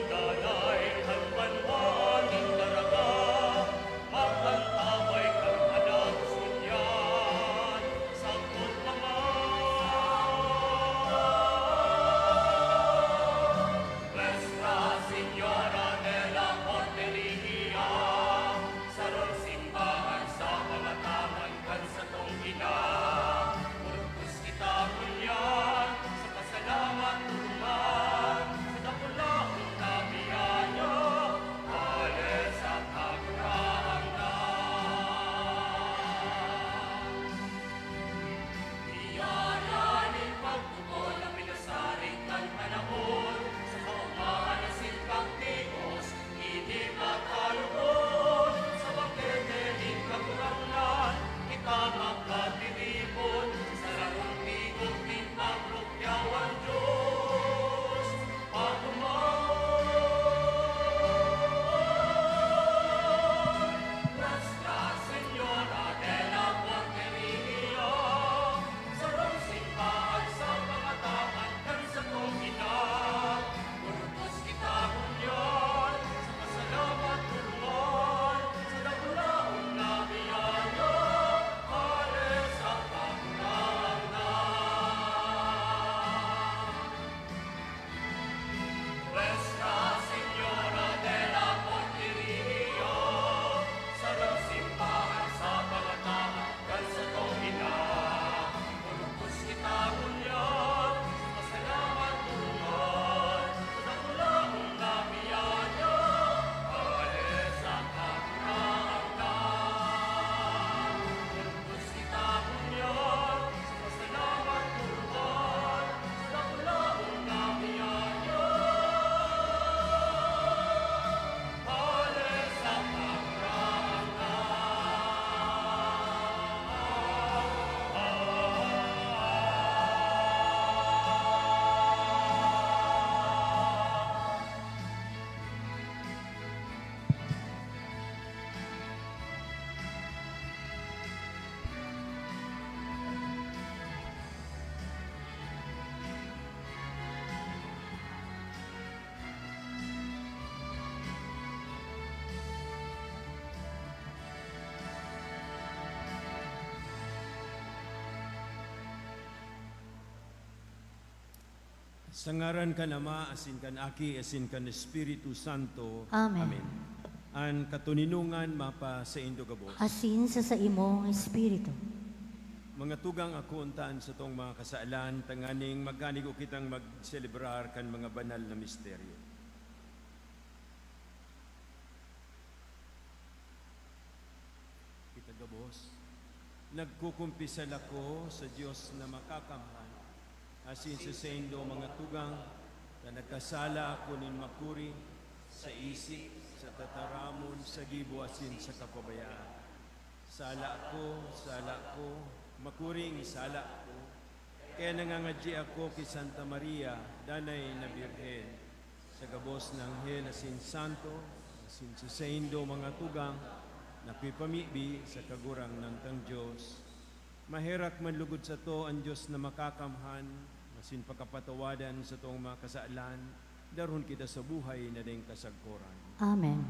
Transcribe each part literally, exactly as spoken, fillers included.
Danay kan banwa nin Daraga, mag-antabay kan anak sinyan, sagkod na man. Nuestra Señora de la Porteria, sarong simbahan sa pangataman kan satong ina. Orog kita ngunyan sa pasalamat duman sa dakulaon na biyaya, hale sa Kagurangnan. Biyaya nin pagtubod na pinasarig kan panahon sa kaogmahan asin pagtigos, ini pagkalugod sa bangkete nin Kagurangnan, kita magkatiripon sa sarong tigog nin pagrugyawang Dios. Pagduman, Nuestra Señora de la Porteria, sarong simbahan sa pangataman kan satong ina. Orog kita ngunyan sa pasalamat duman sa dakulaon na biyaya, hale sa Kagurangnan. Nuestra Señora de la Porteria, sarong simbahan sa pangataman kan satong ina. Orog kita ngunyan sa pasalamat duman sa dakulaon na biyaya, hale sa Kagurangnan. Orog kita ngunyan sa pasalamat duman sa dakulaon na biyaya, hale sa Kagurangnan. Sa ngaran kan Ama, asin kan Aki, asin kan Espiritu Santo. Amen. Amen. An katoninongan mapasaindo gabos. Asin sa saimong espiritu. Mga tugang, akoon ta an satong mga kasalan, tanganing magkanigo kitang magselebrar kan mga banal na misteryo. Kita gabos, nagkukumpisal ako sa Dios na makakamhan, asin sa saindo, mga tugang, ta nagkasala ako nin makuri, sa isip, sa tataramon, sa gibo, asin sa kapabayaan. Sala ako, sala ako, makuring sala ako. Kaya nangangadyi ako ki Santa Maria, Danay na Birhen, sa gabos na anghel asin santo, asin sa saindo, mga tugang, na akoy pamibi sa Kagurangnan tang Dios. Maherak man lugod sato an Dios na makakamhan, asin pakapatawadan satong mga kasalan, darhon kita sa buhay na daing kasagkoran. Amen.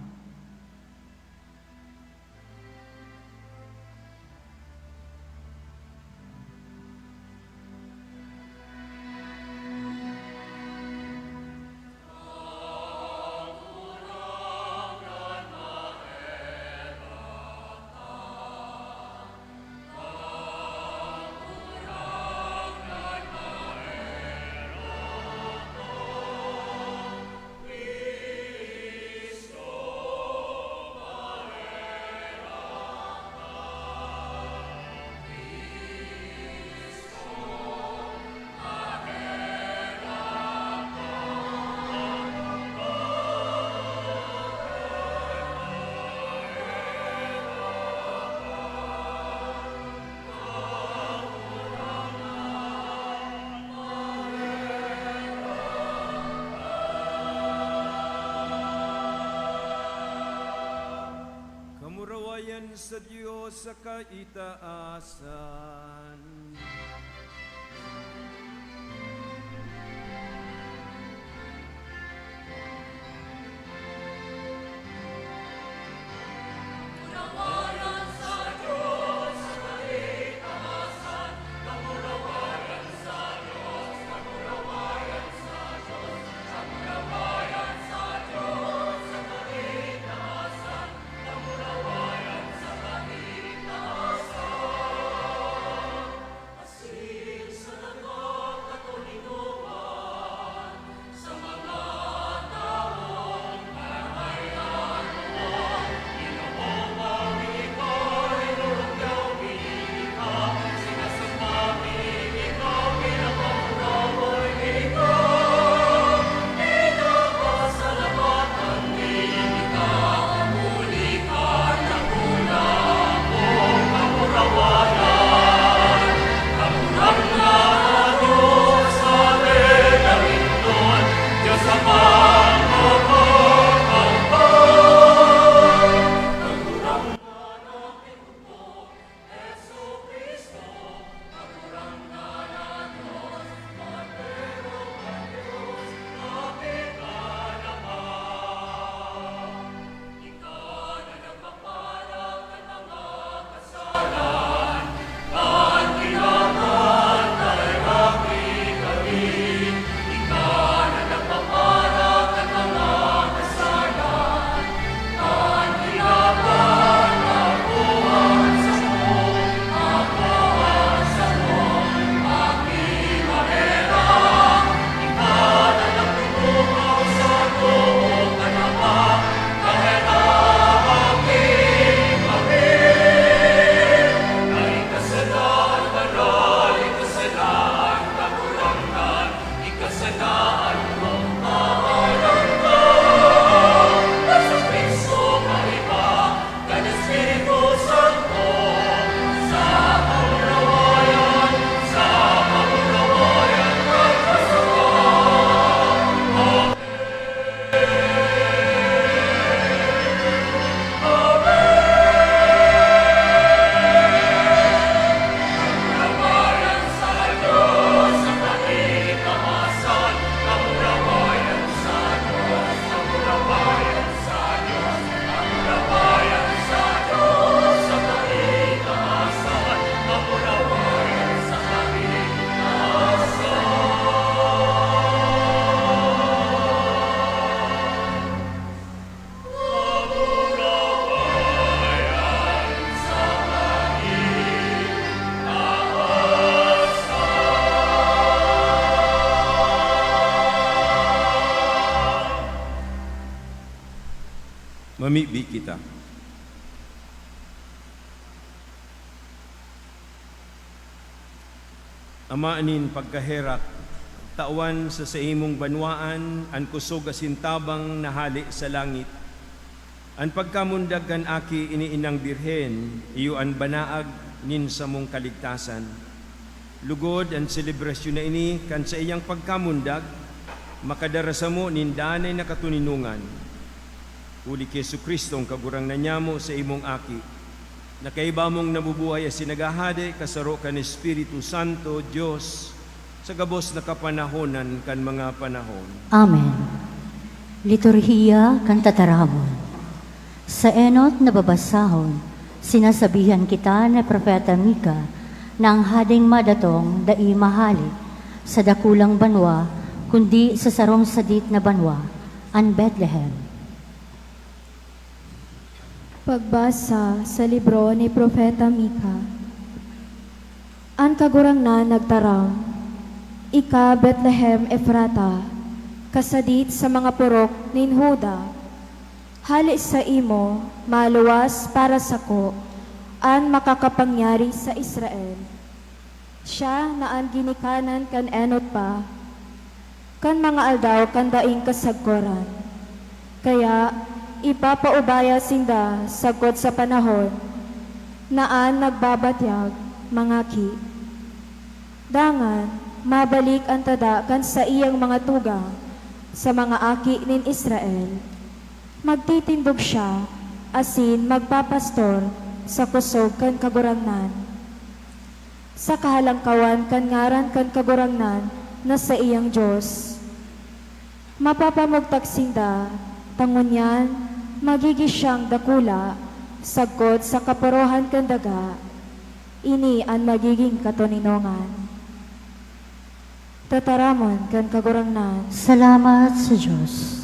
Kamurawayan sa Dios sa kaitaasan. Mamibi kita. Ama nin pagkaherak, tawan sa saimong banwaan an kusog asin tabang na hale sa langit. An pagkamundag kan Aki ini inang Birhen, iyo an banaag nin samong kaligtasan. Lugod an selebrasyon na ini kan saiyang pagkamundag makadara samo nin danay na katoninongan. Huli ki Jesu-Cristo, an Kagurangnan nyamo, saimong Aki, na kaiba mong nabubuhay asin naghahade kasaro kan Espiritu Santo, Dios, sa gabos na kapanahonan kan mga panahon. Amen. Liturhiya kan Tataramon. Sa enot na babasahon, sinasabihan kita ni Propeta Mika na ang hadeng madatong dai mahale sa dakulang banwa, kundi sa sarong sadit na banwa, an Betlehem. Pagbasa sa libro ni Propeta Mika. An Kagurangnan nagtaram, "Ika, Betlehem Efrata, kasadit sa mga purok nin Juda, hale saimo, maluwas para sako an makakapangyari sa Israel. Siya na an ginikanan kan enot pa, kan mga aldaw kan daing kasagkoran. Kaya ipapaubaya sinda sagkod sa panahon na an nagbabatyag mangaki. Dangan mabalik an tada kan saiyang mga tugang sa mga aki nin Israel. Magtitindog siya asin magpapastor sa kusog kan Kagurangnan, sa kahalangkawan kan ngaran kan Kagurangnan na saiyang Dios. Mapapamugtak sinda, ta ngunyan magigin siyang dakula sagkod sa kapurohan kan daga. Ini an magigin katoninongan." Tataramon kan Kagurangnan. Salamat sa Dios.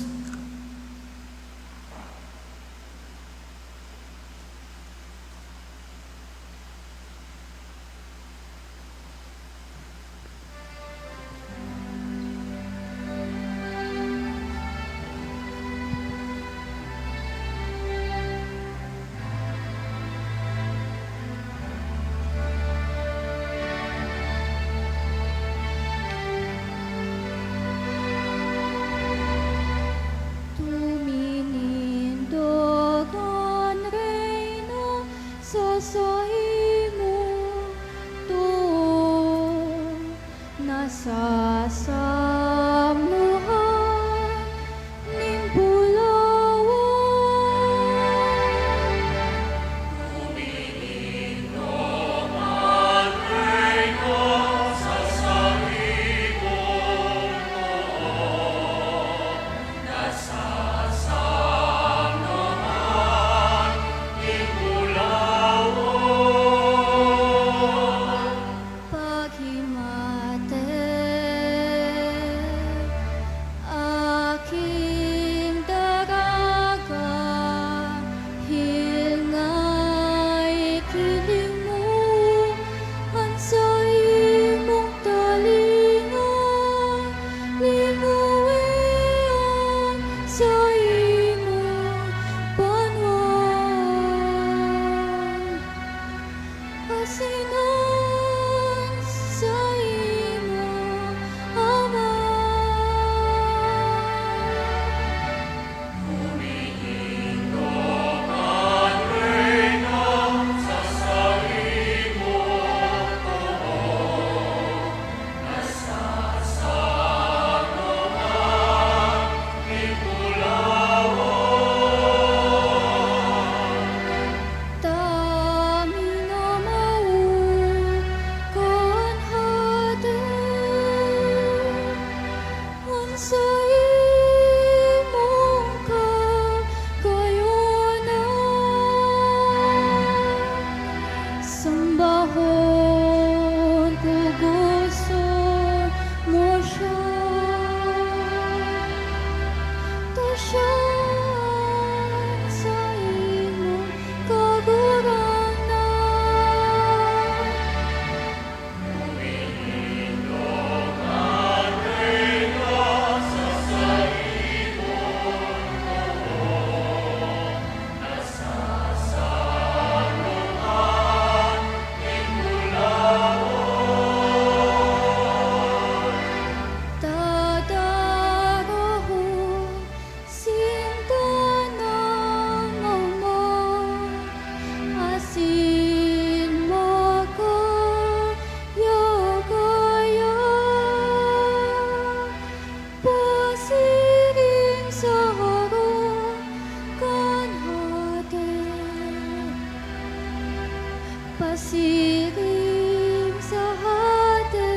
Siring sa hade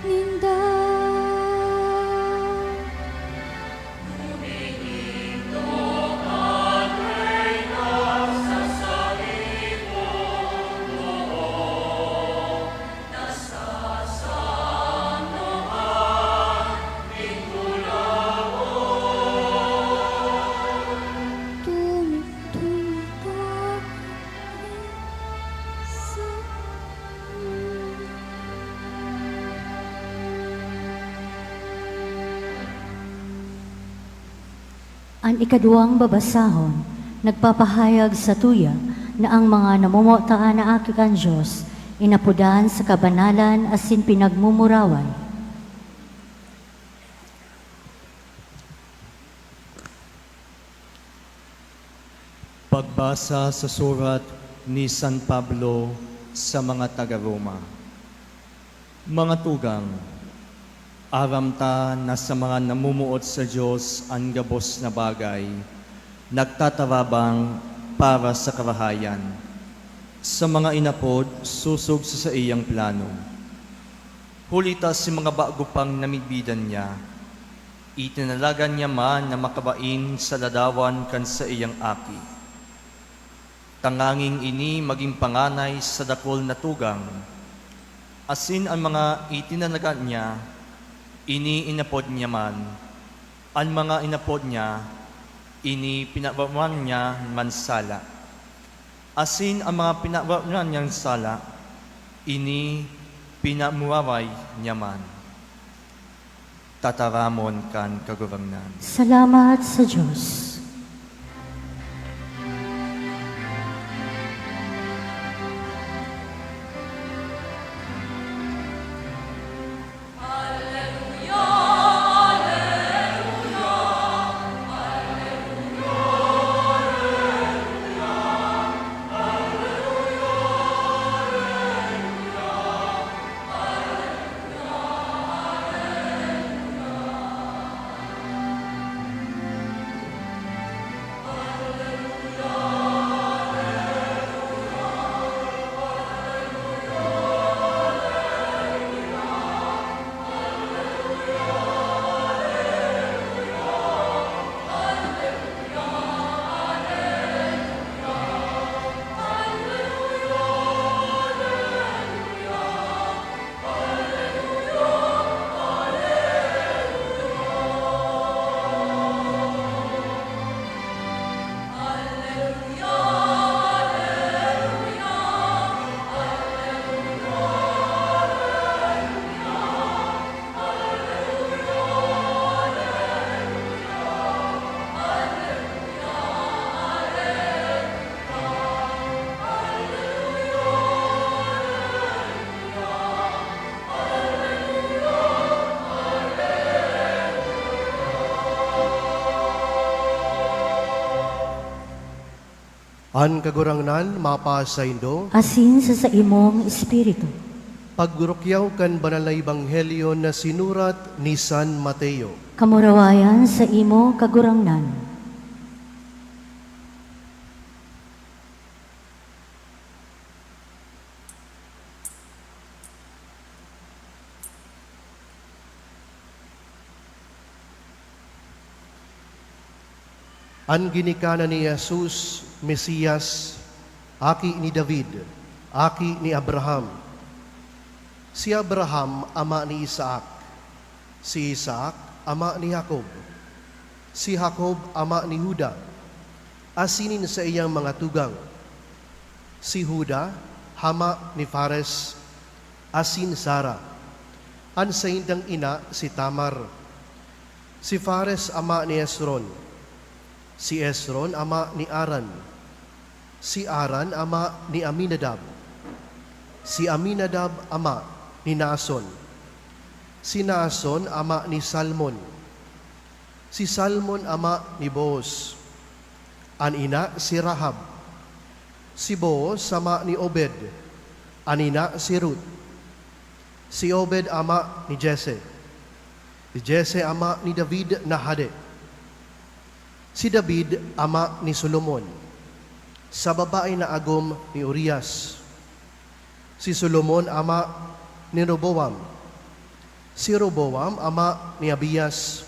ninda. An ikaduwang babasahon nagpapahayag satuya na an mga namomotan na aki kan Dios inapodan sa kabanalan asin pinagmumuraway. Pagbasa sa surat ni San Pablo sa mga taga Roma. Mga tugang, aram ta na sa mga namumuot sa Dios an gabos na bagay nagtatarabang para sa karahayan, sa mga inapod sosog sa saiyang plano. Huli ta si mga bago pang namidbidan niya, itinalagan niya man na makabain sa ladawan kan saiyang Aki. Tanganging ini magin panganay sa dakul na tugang, asin an mga itinalaga niya, ini inapod niya man, an mga inapod niya, ini pinawaran niya man sala, asin an mga pinawaran niyang sala, ini pinamuraway niya man. Tataramon kan Kagurangnan. Salamat sa Dios. An Kagurangnan mapasaindo. Asin sa saimong espiritu. Pagurukyaw kan Banal na Ebanghelyo na sinurat ni San Mateo. Kamurawayan saimo, Kagurangnan. An ginikanan ni Jesus, Mesias, aki ni David, aki ni Abraham. Si Abraham ama ni Isaac, si Isaac ama ni Jacob, si Jacob ama ni Juda, asin nin saiyang mga tugang. Si Juda ama ni Fares asin Zara. An saindang ina si Tamar. Si Fares ama ni Hezron. Si Hezron ama ni Aran. Si Aran ama ni Aminadab. Si Aminadab ama ni Naason. Si Naason ama ni Salmon. Si Salmon ama ni Boaz. An ina si Rahab. Si Boaz ama ni Obed. An ina si Ruth. Si Obed ama ni Jesse. Si Jesse ama ni David na hade. Si David ama ni Solomon, sa babae na agom ni Urias. Si Solomon ama ni Roboam. Si Roboam ama ni Abias.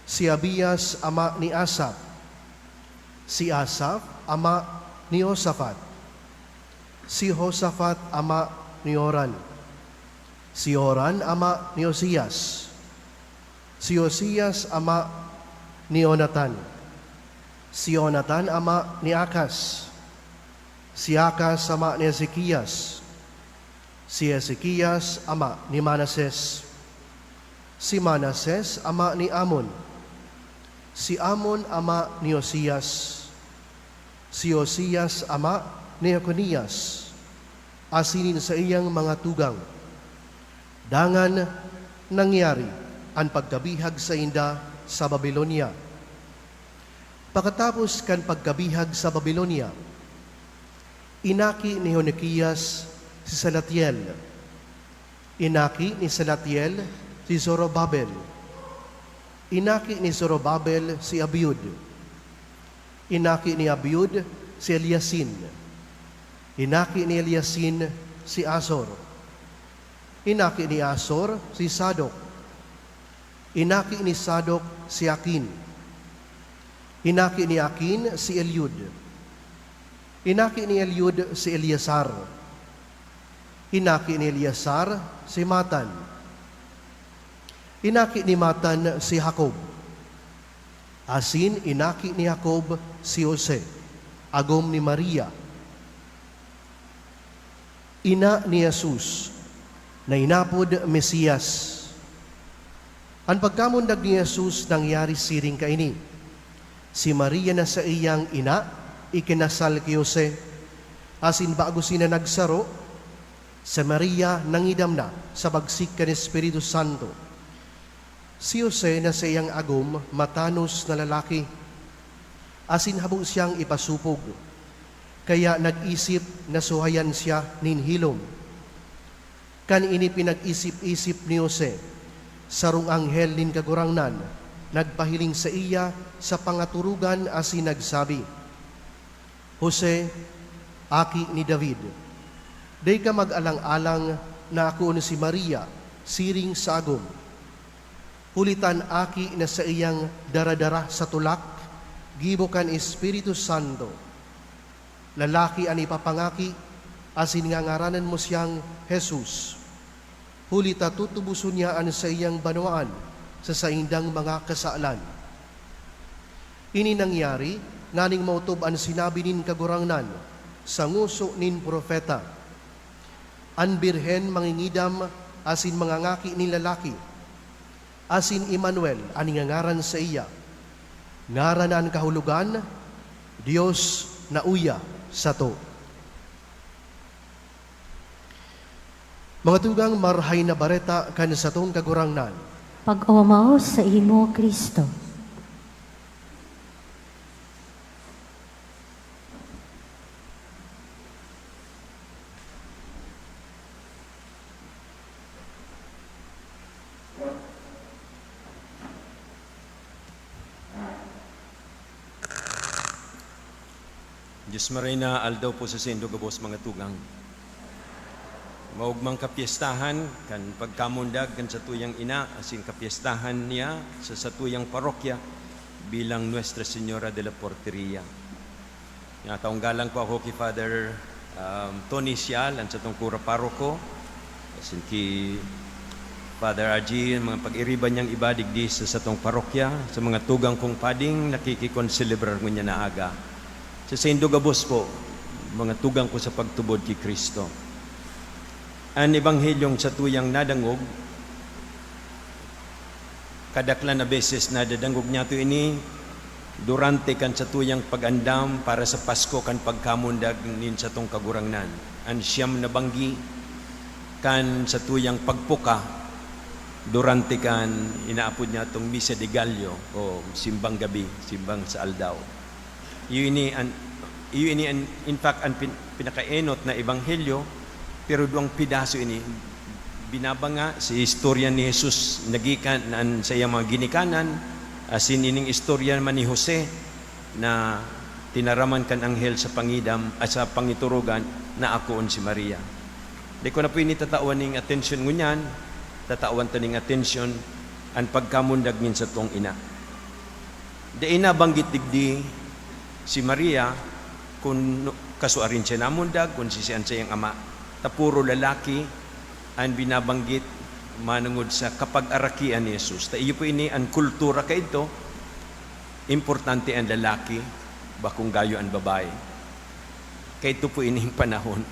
Si Abias ama ni Asa. Si Asa ama ni Josafat. Si Josafat ama ni Joram. Si Joram ama ni Josias. Si Josias ama ni Jonatan. Si Jonatan ama ni Acaz. Si Acaz ama ni Ezekias. Si Ezekias ama ni Manases. Si Manases ama ni Amon. Si Amon ama ni Josias. Si Josias ama ni Jeconias, asin nin saiyang mga tugang. Dangan nangyari an pagkabihag sainda sa Babilonia. Pakatapos kan pagkabihag sa Babilonia, inaki ni Josekias si Salatiel. Inaki ni Salatiel si Zorobabel. Inaki ni Zorobabel si Abiud. Inaki ni Abiud si Eliasin. Inaki ni Eliasin si Azor. Inaki ni Azor si Sadok. Inaki ni Sadok si Akin. Inaki ni Akin si Eliud. Inaki ni Eliud si Eleazar. Inaki ni Eleazar si Matan. Inaki ni Matan si Jacob. Asin inaki ni Jacob si Jose, agom ni Maria, ina ni Jesus, na inapod Mesias. An pagkamundag ni Jesus nangyari siring kaini. Si Maria na saiyang ina ikinasal ki Jose, asin bago sinda nagsaro, si Maria nangidam na sa bagsik kan Espiritu Santo. Si Jose na saiyang agom matanos na lalaki, asin habo siyang ipasopog, kaya nag-isip na suhayan siya nin hilom. Kan ini pinag-isip-isip ni Jose, sarong anghel nin Kagurangnan nagpahiling saiya sa pangatorogan asin nagsabi, "Jose, aki ni David, dai ka mag-alang-alang na akoon si Maria siring sa agom, huli ta an aki na saiyang daradara sa tulak gibo kan Espiritu Santo. Lalaki an ipapangaki, asin ngangaranan mo siyang Jesus, huli ta tutuboson niya an saiyang banwaan sa saindang mga kasalan." Ini nangyari nganing maotob an sinabi nin Kagurangnan sa ngoso nin propeta, "An birhen mangingidam asin mangangaki nin lalaki, asin Emmanuel an ingangaran saiya." Ngaran na an kahulogan, "Dios na uya sato." Mga tugang, Marahay na Bareta kan satong Kagurangnan. Pag-omao sa imo, Cristo. Dios Marhay na aldaw po sa saindo gabos, mga tugang. Maogmang kapyestahan kan pagkamundag kan satuyang ina, asin kapyestahan niya sa satuyang parokya bilang Nuestra Señora de la Porteria. Nakatawang galang po ako ki Father, um, Tony Sial, ang satong kura paroko, asin ki Father Argy, ang mga pag-iriba niyang iba digdi sa satong parokya, sa mga tugang kong pading nakikikonselebrar ngunyan na aga. Sa saindo gabos po, mga tugang ko sa pagtubod ki Cristo. An ebanghelyong satuyang nadangog, kadaklan na beses nadadangog niyato ini durante kan satuyang pag-andam para sa Pasko kan pagkamundag nin satong Kagurangnan. An siyam na banggi kan satuyang pagpuka durante kan inaapod niyatong Misa de Gallo o Simbang Gabi, Simbang sa Aldaw. Iyo ini an, iyo ini an, in fact, an pin-, pinakaenot na ebanghelyo, pero duwang pedaso ini. Binabanga si istorya ni Jesus na gikan na an saiyang mga ginikanan, asin ining istorya naman ni Jose na tinaraman kan anghel sa pangidam, ah, sa pangiturugan na akoon si Maria. Di ko na po ini tatawan ning atensyon ngunyan, tatawan ta ning atensyon an pagkamundag nin satong ina. Dai nabanggit digdi si Maria kun kasuarin siya namundag, kun si, si an saiyang ama. Ta puro lalaki an binabanggit manongod sa kapag-arakian ni Jesus. Ta iyo po ini an kultura kaidto, importante an lalaki, bakong gayo an babae. Kaidto po ining panahon.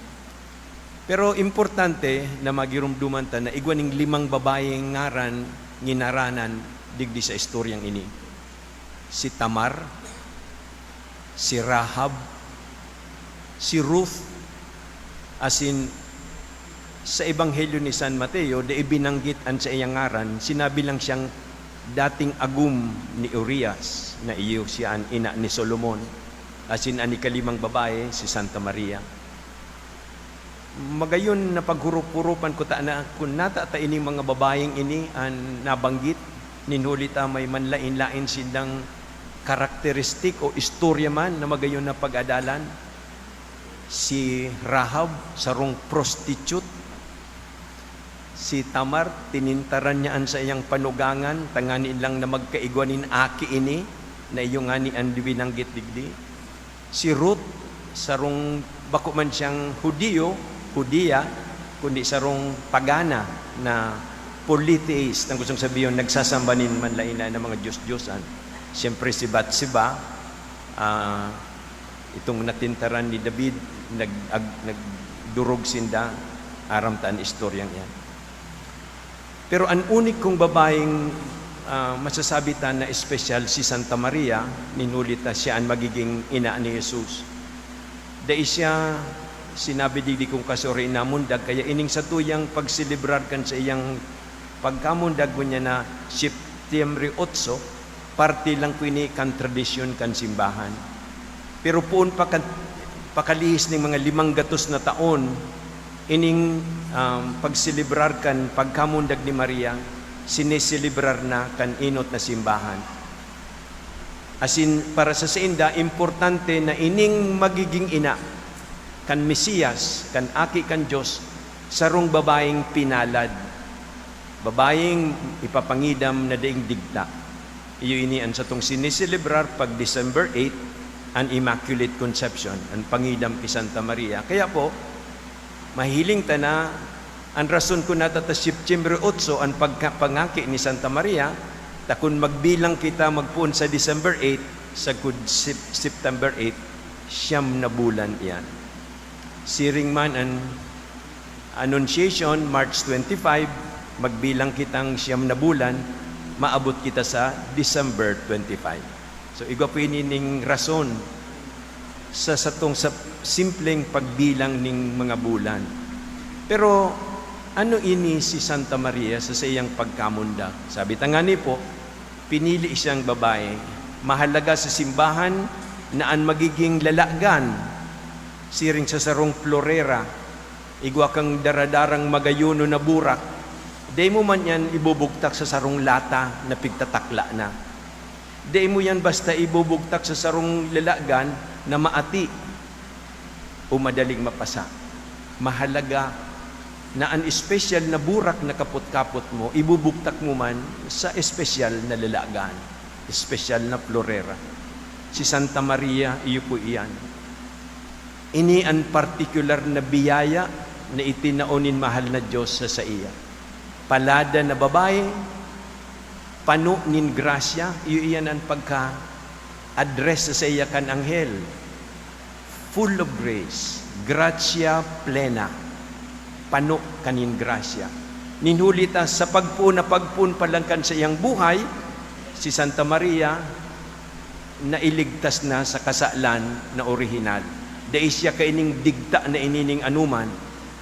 Pero importante na magiromdoman ta na igwa ning limang babayeng ngaran, nginaranan digdi sa istoryang ini. Si Tamar, si Rahab, si Ruth, asin sa Ebanghelyo ni San Mateo, dai binanggit an saiyang ngaran, sinabi lang siyang dating agom ni Urias, na iyo siya an ina ni Solomon, asin an ikalimang babae, si Santa Maria. Magayon na paghurup-hurupan ko ta na kun nata ta ining mga babayeng ini an nabanggit, nin huli ta may manlaen-laen sindang karakteristik o istorya man na magayon na pag-adalan. Si Rahab, sarong prostitute. Si Tamar, tinintaran niya an saiyang panugangan, tanganing lang na magkaigwa nin aki ini, na iyo ngani an binanggit digdi. Si Ruth, sarong bako man siyang Judio, Judia, kundi sarong pagana na polytheist, ang gustong sabihon, nagsasamba nin manlaen-laen na mga diyos-diyosan. Siyempre, si Bathsheba, ah, itong natintaran ni David, nag-, ag-, nagdurog sinda, aram ta an istoryang iyan. Pero an unikong babayeng, ah, masasabi ta na espesyal, si Santa Maria, nin huli ta siya an magiging ina ni Jesus. Dai siya sinabi digdi kun kasuarin namundag, kaya ining satuyang pagselebrar kan saiyang pagkamundag ngunyan na Setyembre otso, parte lang ko ini kan tradisyon kan simbahan. Pero poon pa kan, pakalihis ning mga limang gatos na taon, ining, um, pagselebrar kan pagkamundag ni Maria, sineselebrar na kan enot na simbahan. Asin, para sa sainda, importante na ining magiging ina kan Mesiyas, kan Aki kan Dios, sarong babayeng pinalad, babayeng ipapangidam na daing digta. Iyo ini an satong sineselebrar pag December eight, an Immaculate Conception, an pangidam ki Santa Maria. Kaya po, mahiling ta na an rason kun nata ta Setyembre otso an pagka-, pangaki ni Santa Maria, ta kun magbilang kita magpoon sa December eight, sagkod Sep-, September eight, siyam na bulan iyan. Siring man an Annunciation, March twenty-five, magbilang kitang siyam na bulan, maabot kita sa December twenty-five. So, igwa po ini ning rason sa satong sa simpleng pagbilang ning mga bulan. Pero ano ini si Santa Maria sa saiyang pagkamundag? Sabi ta ngani po, pinili siyang babae. Mahalaga sa simbahan na an magiging lalagan, siring sa sarong florera, igwa kang daradarang magayonon na burak, dai mo man iyan ibubugtak sa sarong lata na pigtatakla na. Dai mo iyan basta ibubugtak sa sarong lalagan na maati o madaling mapasa. Mahalaga na an espesyal na burak na kapot-kapot mo, ibubugtak mo man sa espesyal na lalagan, espesyal na florera. Si Santa Maria, iyo po iyan. Ini an partikular na biyaya na itinao nin mahal na Dios sa saiya. Palada na babae, pano nin grasya, iyo iyan an pagka-address sa saiya kan anghel. Full of grace, gratia plena, pano kanin grasya. Nin huli ta, sa pagpoon na pagpoon pa lang kan saiyang buhay, si Santa Maria nailigtas na sa kasalan na orihinal. Dai siya kaining digta na ini nin anoman,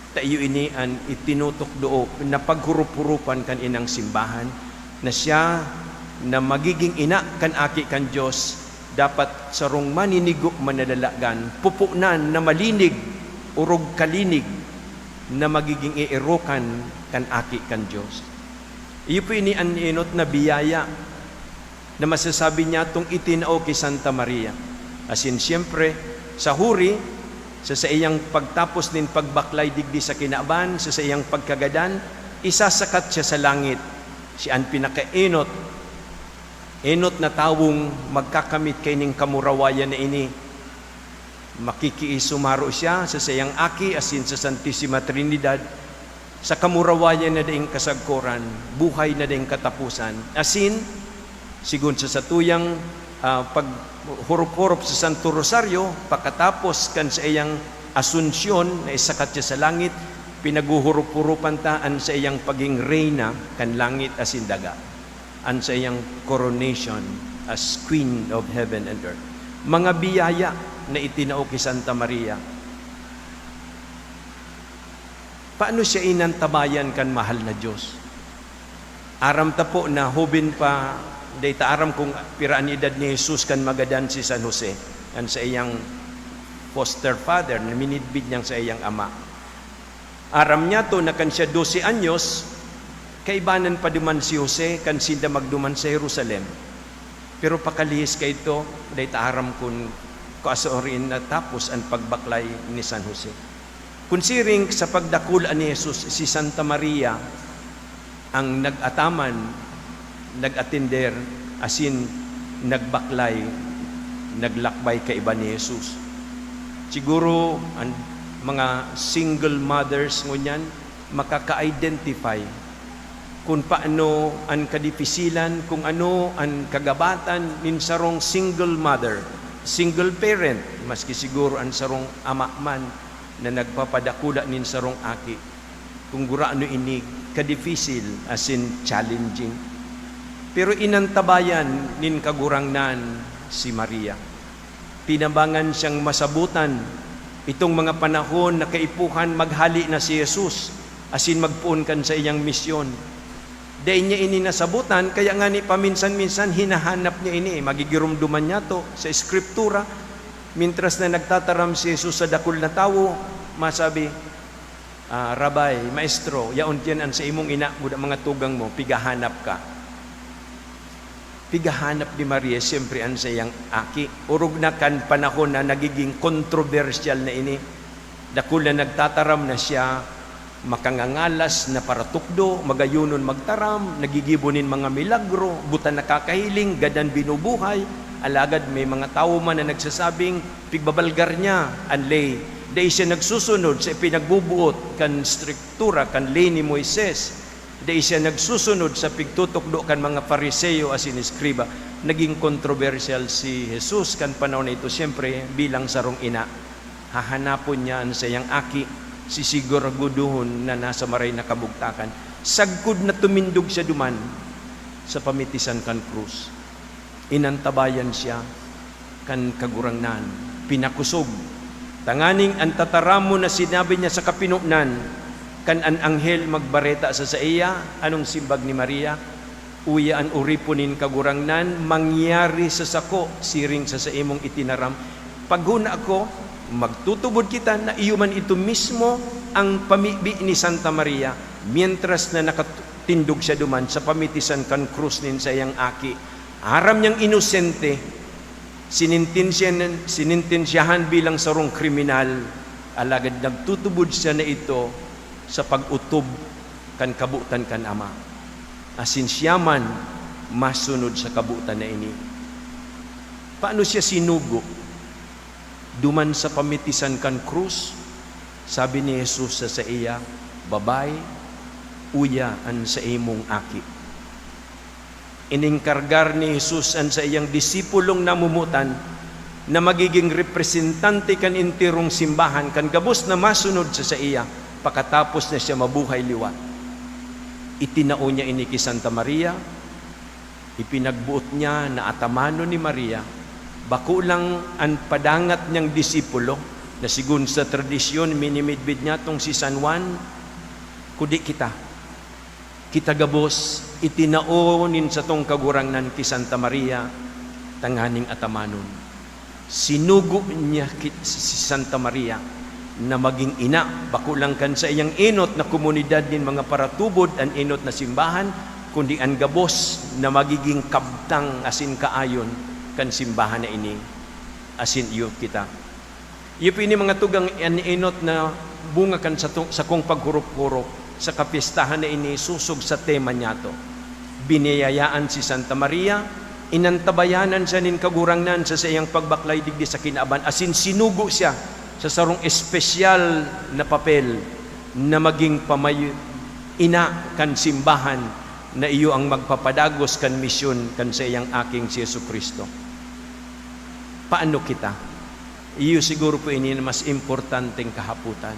ta iyo ini an itinutukdo na paghurup-hurupan kan inang simbahan, na siya na magiging ina kan Aki kan Dios, dapat sarong maninigo man na lalagan, pupunan na malinig, orog kalinig, na magiging eerokan kan Aki kan Dios. Iyo po ini an enot na biyaya na masasabi niyatong itinao ki Santa Maria. Asin siyempre, sa huri, Sa saiyang pagtapos nin pagbaklay digdi sa kinaban, sa saiyang pagkagadan, isasakat siya sa langit. Siya an pinakaenot, enot na tawong magkakamit kaining kamurawayan na ini. Makikiisumaro siya sa saiyang Aki asin sa Santisima Trinidad, sa kamurawayan na daing kasagkoran, buhay na daing kataposan, asin, sigon sa satuyang, ah, paghurop-hurop sa Santo Rosario, pakatapos kan saiyang Asunsyon na isakat siya sa langit, pinaghuhurop-huropan ta an saiyang pagin reyna kan langit asin daga, an saiyang coronation as Queen of Heaven and Earth. Mga biyaya na itinao ki Santa Maria. Paano siya inantabayan kan mahal na Diyos? Aram ta po na hoben pa, dai ta aram kung pira an edad ni Jesus kan magadan si San Jose, an saiyang foster father na minidbid niyang saiyang ama. Aram niyato na kan siya dose anyos, kaibanan pa duman si Jose kan sinda magduman sa Jerusalem. Pero pakalihis kaidto, dai ta aram kun kung asa uriin natapos an pagbaklay ni San Jose. Kun siring sa pagdakula ni Jesus, si Santa Maria ang nag-ataman, nag-atender, asin nagbaklay, naglakbay kaiba ni Jesus. Siguro, an mga single mothers ngunyan makaka-identify kun paano an kadipisilan, kung ano an kagabatan nin sarong single mother, single parent, maski siguro an sarong ama man na nagpapadakula nin sarong aki, kung gurano ini kadipisil asin challenging. Pero inantabayan nin Kagurangnan si Maria. Tinabangan siyang masabotan itong mga panahon na kaipuhan maghale na si Jesus asin magpoon kan saiyang misyon. Dai niya ini nasabotan, kaya ngani paminsan-minsan hinahanap niya ini. Magigiromdoman niyato sa Eskriptura, mintras na nagtataram si Jesus sa dakul na tawo, masabi, "Ah, Rabbi, Maestro, yaon diyan an saimong ina, guda mga tugang mo, pigahanap ka." Pigahanap ni Maria siyempre an saiyang aki. Orog na kan panahon na nagiging kontrobersyal na ini. Dakul na nagtataram na siya, makangangalas na paratukdo, magayonon magtaram, nagigibo nin mga milagro, buta nakakahiling, gadan binubuhay. Alagad may mga tawo man na nagsasabing pigbabalgar niya an ley. Dai siya nagsusunod sa ipinagbubuot kan estruktura kan ley ni Moises. Dai siya nagsusunod sa pigtutukdo kan mga Fariseo asin eskriba. Naging kontrobersyal si Jesus kan panahon na ito, siyempre, bilang sarong ina. Hahanapon niya an saiyang aki, sisiguraduhon na nasa maray na kabugtakan. Sagkod na tumindog siya duman sa pamitisan kan krus. Inantabayan siya kan Kagurangnan, pinakosog, tanganing an tataramon na sinabi niya sa kapinonan kan an anghel magbareta sa saiya. Anong simbag ni Maria? "Uya an oripon nin Kagurangnan mangyari sa sako siring sa saimong itinaram." Paghona ko, magtutubod kita na iyo man ito mismo ang pamibi ni Santa Maria, mientras na nakatindog siya duman sa pamitisan kan krus nin saiyang aki. Aram niyang inosente, sinintensya-, sinintensyahan bilang sarong kriminal, alagad nagtutubod siya na ito sa pag-otob kan kabotan kan Ama, asin siya man masunod sa kabotan na ini. Paano siya sinugo? Duman sa pamitisan kan krus, sabi ni Jesus sa saiya, "Babayi, uya an saimong aki." Inengkargar ni Jesus an saiyang disipulong namomotan na magiging representante kan enterong simbahan kan gabos na masunod sa saiya pakatapos na siya mabuhay liwat. Itinao niya ini ki Santa Maria, ipinagboot niya na atamanon ni Maria, bako lang an padangat niyang disipulo, na sigon sa tradisyon minimidbid niya tong si San Juan, kundi kita. Kita gabos itinao nin satong Kagurangnan ki Santa Maria tanganing atamanon. Sinugo niya ki-, si Santa Maria na magin ina, bako lang kan saiyang enot na komunidad nin mga paratubod, an enot na simbahan, kundi an gabos na magiging kabtang asin kaayon kan simbahan na ini, asin iyo kita. Iyo po ini mga tugang an enot na bunga kan sato-, sakong paghurup-hurup sa kapistahan na ini sosog sa tema niyato. Biniyayaan si Santa Maria, inantabayanan siya nin Kagurangnan sa saiyang pagbaklay digdi sa kinaban, asin sinugo siya sa sarong espesyal na papel na magin pamay-, ina kan simbahan na iyo an magpapadagos kan misyon kan saiyang Aking si Jesu-Cristo. Paano kita? Iyo siguro po ini an mas importanteng kahapotan.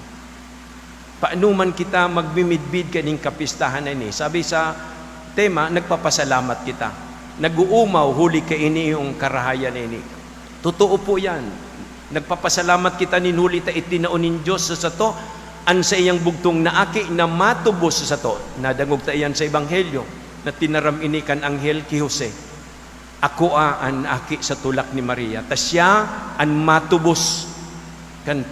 Paano man kita magmimidbid kaning kapistahan na ini? Sabi sa tema, nagpapasalamat kita. Nag-uumaw huli kaini yung karahayan na ini. Totoo po yan. Nagpapasalamat kita nin huli ta itinao nin Diyos sa sato an saiyang bugtong na Aki na matubos sa sato. Nadangog ta iyan sa Ebanghelyo na tinaram ini kan anghel ki Jose. Akoa an aki sa tulak ni Maria, ta siya an matubos kan,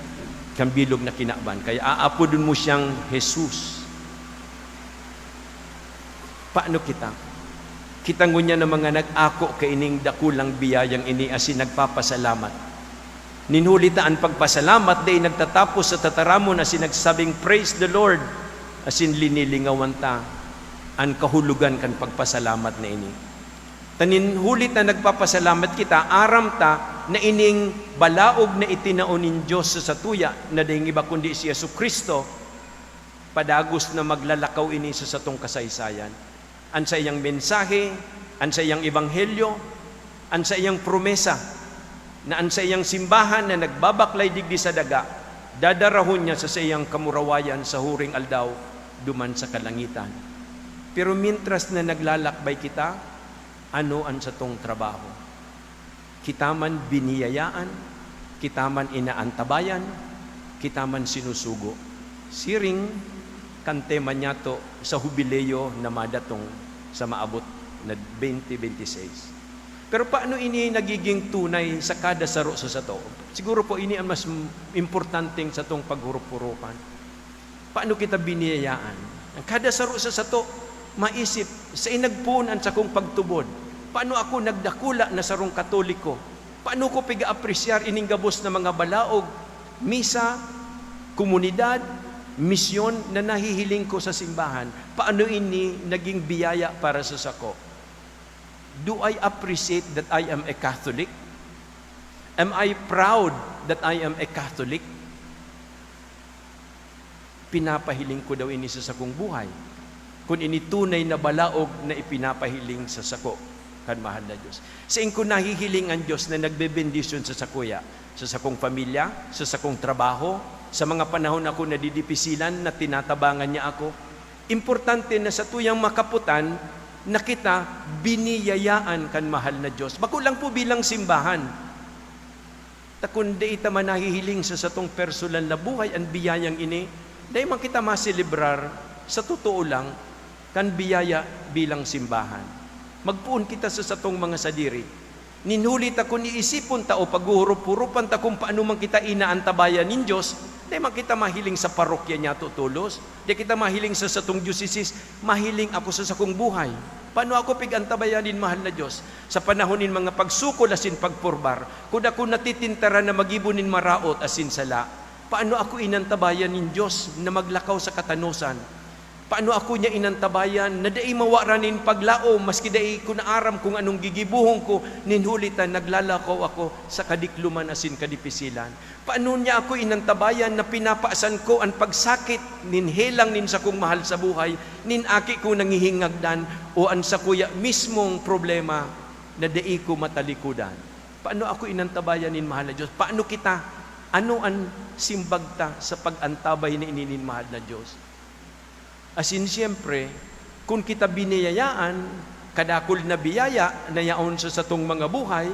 kan bilog na kinaban. Kaya aapodon mo siyang Jesus. Paano kita? Kita ngunyan na mga nag-ako kaining dakulang biyayang ini asin nagpapasalamat. Nin huli ta an pagpasalamat dai nagtatapos sa tataramon asin nagsabing, "Praise the Lord," asin linilingawan ta an kahulogan kan pagpasalamat na ini. Ta nin huli ta nagpapasalamat kita, aram ta na ining balaog na itinao nin Dios sa satuya na daing iba kundi si Jesu-Cristo, padagos na maglalakaw ini sa satong kasaysayan. An saiyang mensahe, an saiyang ebanghelyo, an saiyang promesa, na an saiyang simbahan na nagbabaklay digdi sa daga, dadarahon niya sa saiyang kamurawayan sa huring aldaw duman sa kalangitan. Pero mientras na naglalakbay kita, ano an satong trabaho? Kita man biniyayaan, kita man inaantabayan, kita man sinusugo. Siring kan tema niyato sa Hubileo na madatong sa maabot na twenty twenty-six. Pero paano ini nagiging tunay sa kada saro sa sato? Siguro po ini ang mas m-, importanteng satong paghurup-hurupan. Paano kita biniyayaan? Ang kada saro sa sato, maisip, "Saen nagpoon an sakong pagtubod? Paano ako nagdakula na sarong Katoliko? Paano ko piga-apresyar ining gabos na mga balaog, misa, komunidad, misyon na nahihiling ko sa simbahan? Paano ini naging biyaya para sa sako? Do I appreciate that I am a Catholic? Am I proud that I am a Catholic?" Pinapahiling ko daw ini sa sakong buhay, kun ini tunay na balaog na ipinapahiling sa sako kan mahal na Dios. Saen ko nahihiling an Dios na nagbebendisyon sa sakuya, sa sakong pamilya, sa sakong trabaho, sa mga panahon ako nadidipisilan na tinatabangan niya ako. Importante na satuyang makaputan na kita biniyayaan kan mahal na Dios. Bako lang po bilang simbahan. Ta kun dai ta man nahihiling sa satong personal na buhay an biyayang ini, dai man kita maselebrar sa totoo lang kan biyaya bilang simbahan. Magpoon kita sa satong mga sadiri. Nin huli ta kun iisipon ta o paghuhurup-hurupan ta kun paano man kita inaantabayan nin Dios, dai man kita mahiling sa parokya niyato tolos. Dai kita mahiling sa satong diocesis, mahiling ako sa sakong buhay. Paano ako pig-antabayan nin mahal na Dios? Sa panahon nin mga pagsukol asin pagpurbar, kun ako natitintaran na magibo nin maraot asin sala, paano ako inantabayan nin Dios na maglakaw sa katanosan? Paano ako niya inantabayan na dai mawaran nin paglaom, maski dai ko naaram kung anong gigibohon ko, nin huli ta naglalakaw ako sa kadikloman asin kadipisilan? Paano niya ako inantabayan na pinapasan ko an pagsakit nin helang nin sakong mahal sa buhay, nin aki kong nangihingagdan, o an sakuya mismong problema na dai ko matalikodan? Paano ako inantabayan nin mahal na Dios? Paano kita? Ano an simbag ta sa pag-antabay na ini nin mahal na Dios? Asin siyempre, kun kita biniyayaan, kadakul na biyaya na yaon sa satong mga buhay,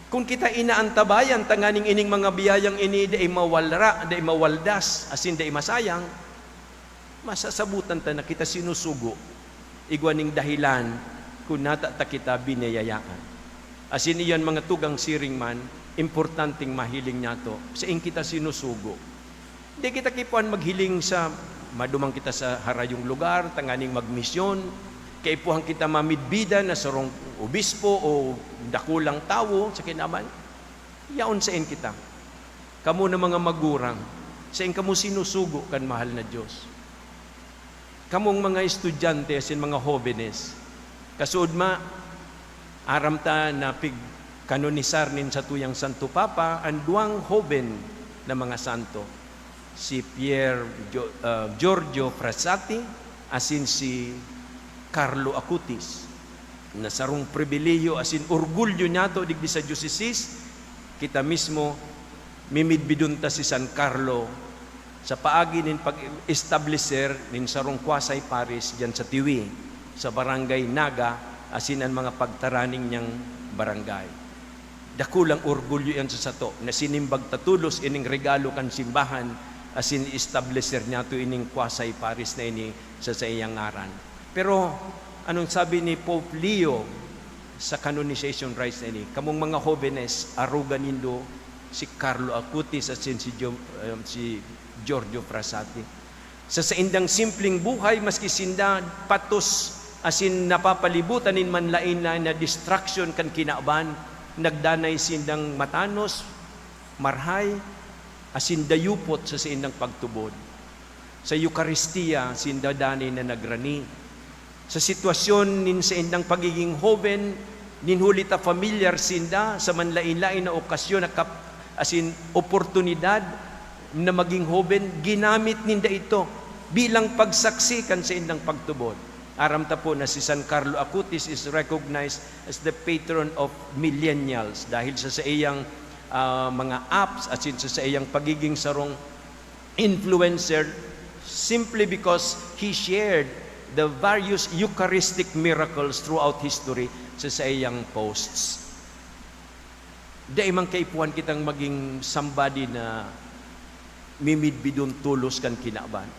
kun kita inaantabayan tanganing ining mga biyayang ini dai mawalra, dai mawaldas, asin dai masayang, masasabotan ta na kita sinusugo, igwa ning dahilan kun nata ta kita biniyayaan. Asin iyan, mga tugang, siring man, importanteng mahiling niyato, saen kita sinusugo. Di kita kaipuhan maghiling sa maduman kita sa harayong lugar tanganing magmisyon. Kaipuhan kita mamidbidan na sarong obispo o dakulang tawo sa kinaban. Yaon saen kita. Kamo na mga magurang, sain kamo sinusugo kan mahal na Dios? Kamong mga estudyante asin mga hobenes, kasuodma, aram ta na pig-kanonisar nin satuyang Santo Papa an duwang hoben na mga santo, si Pier Gio-, ah, Giorgio Frassati asin si Carlo Acutis, na sarong pribilihiyo asin orgulyo nyato digdi sa diocese. Kita mismo mimidbidon ta si San Carlo sa paagi nin pag-estableser nin sarong quasi-parish diyan sa Tiwi, sa Barangay Naga, asin an mga pagtaraning niyang barangay. Dakulang orgulyo iyan sa sato, na sinimbag ta tolos ining regalo kan simbahan, asin i-estableser nyato ining quasi-parish na ini sa saiyang ngaran. Pero, anong sabi ni Pope Leo sa canonization rites na ini? "Kamong mga hobenes, aroga nindo si Carlo Acutis asin si Gio-, um, si Giorgio Frassati. Sa saindang simpleng buhay, maski sinda patos asin napapalibutan nin manlaen-laen na distraction kan kinaban, nagdanay sindang matanos, marhay, asin dayupot sa saindang pagtubod. Sa Eukaristia, sinda danay na nagrani. Sa sitwasyon nin saindang pagiging hoben, nin huli ta familiar sinda sa manlaen-laen na okasyon na kap-, asin oportunidad na maging hoben, ginamit ninda ito bilang pagsaksi kan saindang pagtubod." Aram ta po na si San Carlo Acutis is recognized as the patron of millennials dahil sa saiyang, ah, mga apps asin sa saiyang pagiging sarong influencer, simply because he shared the various Eucharistic miracles throughout history sa saiyang posts. Dai man kaipuhan kitang maging somebody na mimidbidon tolos kan kinaban.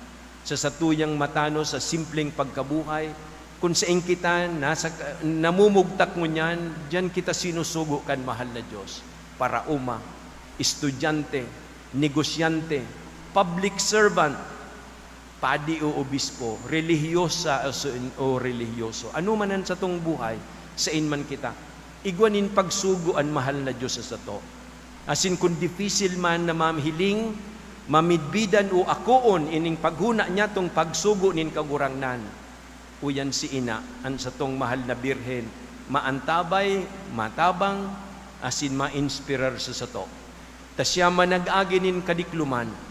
Sa satuyang matanos sa simpleng pagkabuhay, kun sain kita nasa, namumugtak ngunyan, diyan kita sinusugo kan mahal na Dios. Paraoma, estudyante, negosyante, public servant, padi o obispo, relihiyosa o su-, o relihiyoso. Ano man an satong buhay, sain man kita, igwa nin pagsugo an mahal na Dios sa sato. Asin kun dipisil man na mahiling, mamidbidan o akoon ining paghona nyatong pagsugo nin Kagurangnan, uyan si Ina, an satong mahal na Birhen, maantabay, matabang, asin mainspirar sa sato. Ta siya man nag-agi nin kadikloman.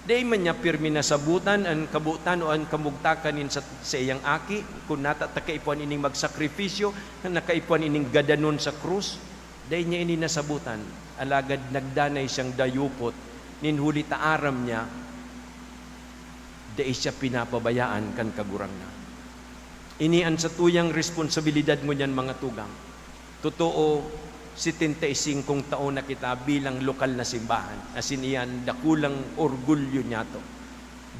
Dai man niya pirmi nasabotan an kabotan o an kamugtakan nin sa, saiyang aki, kun nata ta kaipuhan ining magsakripisyo, na kaipuhan ining gadanon sa krus. Dai niya ini nasabotan, alagad nagdanay siyang dayupot, nin huli ta aram niya, dai siya pinapabayaan kan Kagurangnan. Ini an satuyang responsabilidad ngunyan, mga tugang. Totoo, setenta y singkong taon na kita bilang lokal na simbahan, asin iyan dakulang orgulyo niyato.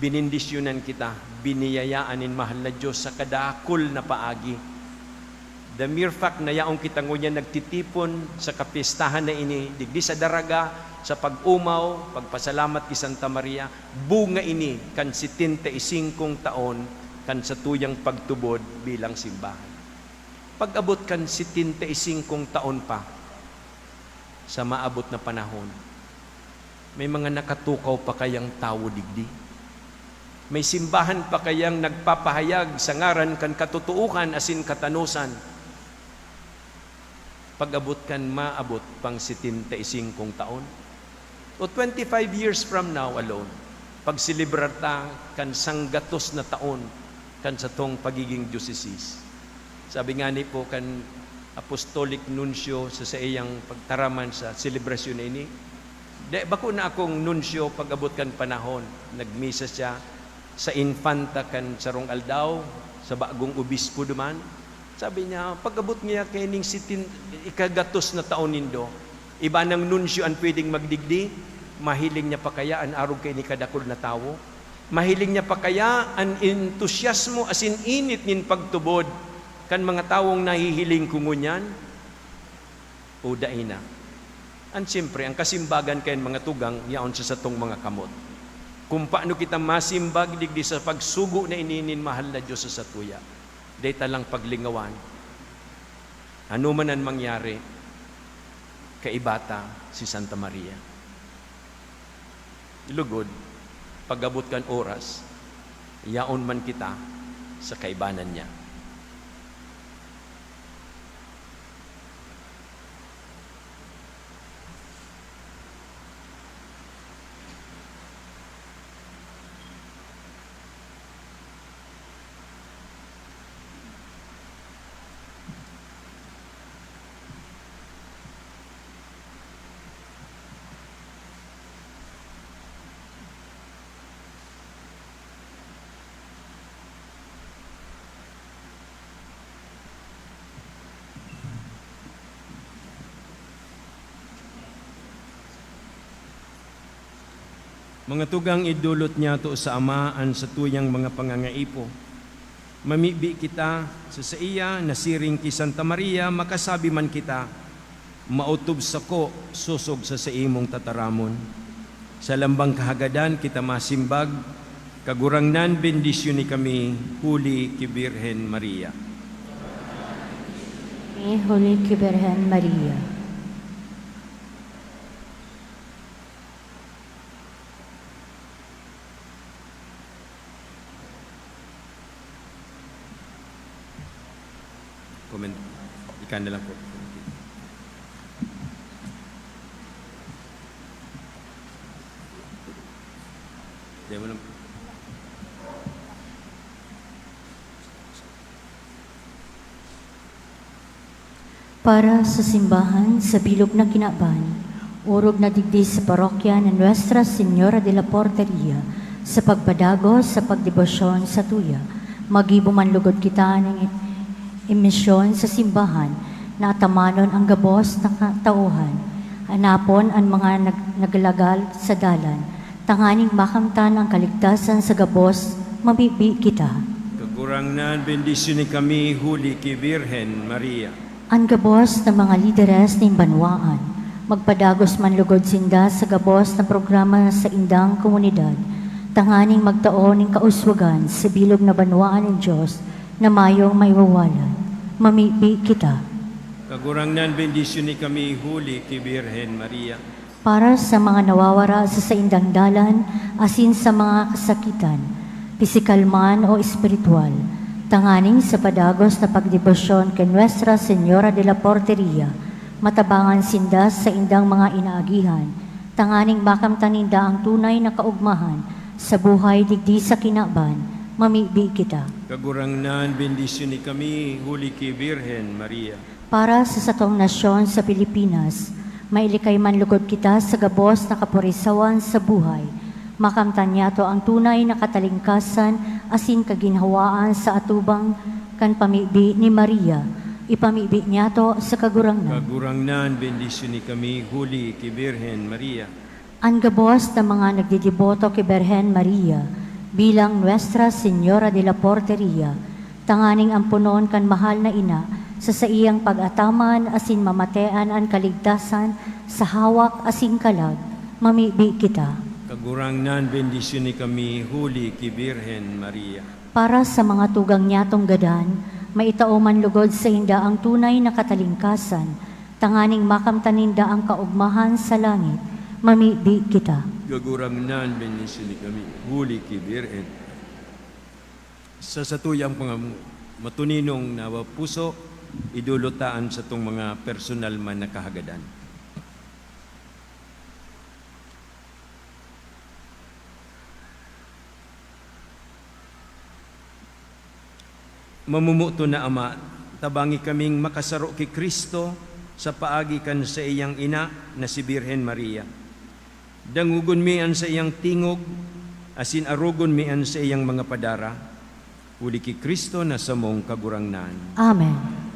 Benendisyonan kita, biniyayaan nin mahal na Dios sa kadakul na paagi. The mere fact na yaon kita ngunyan nagtitipon sa kapistahan na ini, digdi sa Daraga, sa pag-omaw, pagpasalamat ki Santa Maria, bunga ini kan setenta y singkong taon kan satuyang pagtubod bilang simbahan. Pag-abot kan setenta y singkong taon pa, sa maabot na panahon, may mga nakatukaw pa kayang tawo digdi? May simbahan pa kayang nagpapahayag sa ngaran kan katotoohan asin katanosan? Pag-abot kan maabot pang setenta y singkong taon, o twenty-five years from now alone, pagselebrar ta kan sanggatos na taon kan satong pagiging diocese. Sabi ngani po kan Apostolic Nuncio sa saiyang pagtaraman sa selebrasyon na ini, "Di, bako na akong nuncio pag-abot kan panahon." Nagmisa siya sa infanta kan sarong aldaw, sa bagong obispo duman. Sabi niya, "Pag-abot niya kaining sitin-, ikagatos na taon nindo, iba nang nuncio an pwedeng magdigdi, mahiling niya pa kaya an arog kaini kadakul na tawo? Mahiling niya pa kaya an entusiasmo asin init nin pagtubod kan mga tawong nahihiling ko ngunyan? O dai na?" An siyempre, ang kasimbagan kayan, mga tugang, yaon sa satong mga kamot. Kung paano kita masimbag digdi sa pagsugo na ini nin mahal na Dios sa satuya, dai ta lang paglingawan. Ano man an mangyari, kaiba ta si Santa Maria. Lugod, pag-abot kan oras, yaon man kita sa kaibanan niya. Mga tugang, idolot niyato sa Ama an satuyang mga pangangaipo. Mamibi kita sa saiya na siring ki Santa Maria, makasabi man kita, "Maotob sako sosog sa saimong tataramon." Sa lambang kahagadan kita masimbag, "Kagurangnan, bendisyoni kami huli ki Birhen Maria." Huli ki Birhen Maria. Comment. Ika na lang po. Diyan mo lang. Para sa simbahan sa bilog na kinaban, orog na digdi sa parokya na Nuestra Señora de la Porteria, sa pagpadagos sa pagdebosyon sa tuya, maggibo man lugod kita nin emisyon sa simbahan na atamanon ang gabos na katauhan, hanapon an mga nag-, naglagal sa dalan, tanganing makamtan an kaligtasan sa gabos, mamibi kita. Kagurangnan, bendisyoni kami huli ki Birhen Maria. An gabos na mga lideres nin banwaan, magpadagos man lugod sinda sa gabos na programa sa indang komunidad, tanganing magtao nin kauswagan sa bilog na banwaan nin Dios na mayong maiwawalan. Mamibi kita. Kagurangnan, bendisyoni kami huli ki Birhen Maria. Para sa mga nawawara sa saindang dalan asin sa mga kasakitan, pisikal man o espiritual, tanganing sa padagos na pagdebosyon ki Nuestra Señora de la Porteria, matabangan sinda sa saindang mga inaagihan, tanganing makamtan ninda ang tunay na kaogmahan sa buhay digdi sa kinaban, mamibi kita. Kagurangnan, bendisyoni kami huli ki Birhen Maria. Para sa satong nasyon sa Pilipinas, mailikay man lugod kita sa gabos na kapurisawan sa buhay. Makamtan niyato ang tunay na katalingkasan asin kaginhawaan sa atubang kan pamibi ni Maria. Ipamibi niyato sa Kagurangnan. Kagurangnan, bendisyoni kami huli ki Birhen Maria. An gabos na mga nagdedeboto ki Birhen Maria bilang Nuestra Señora de la Porteria, tanganing amponon kan mahal na ina sa saiyang pag-ataman asin mamatean an kaligtasan sa hawak asin kalag, mamibi kita. Kagurangnan, bendisyoni kami huli ki Birhen Maria. Para sa mga tugang niyatong gadan, maitao man lugod sainda ang tunay na katalingkasan, tanganing makamtan ninda ang kaogmahan sa langit, mamibi kita. Kagurangnan, bendisyoni kami huli ki Birhen. Sa satuyang mga matuninong na puso, idolot ta an satong mga personal man na kahagadan. Mamomoton na Ama, tabangi kaming makasaro ki Cristo sa paagi kan saiyang ina na si Birhen Maria. Dangogon mi an saiyang tingog, asin arogon mi an saiyang mga padara. Huli ki Cristo na samong Kagurangnan. Amen.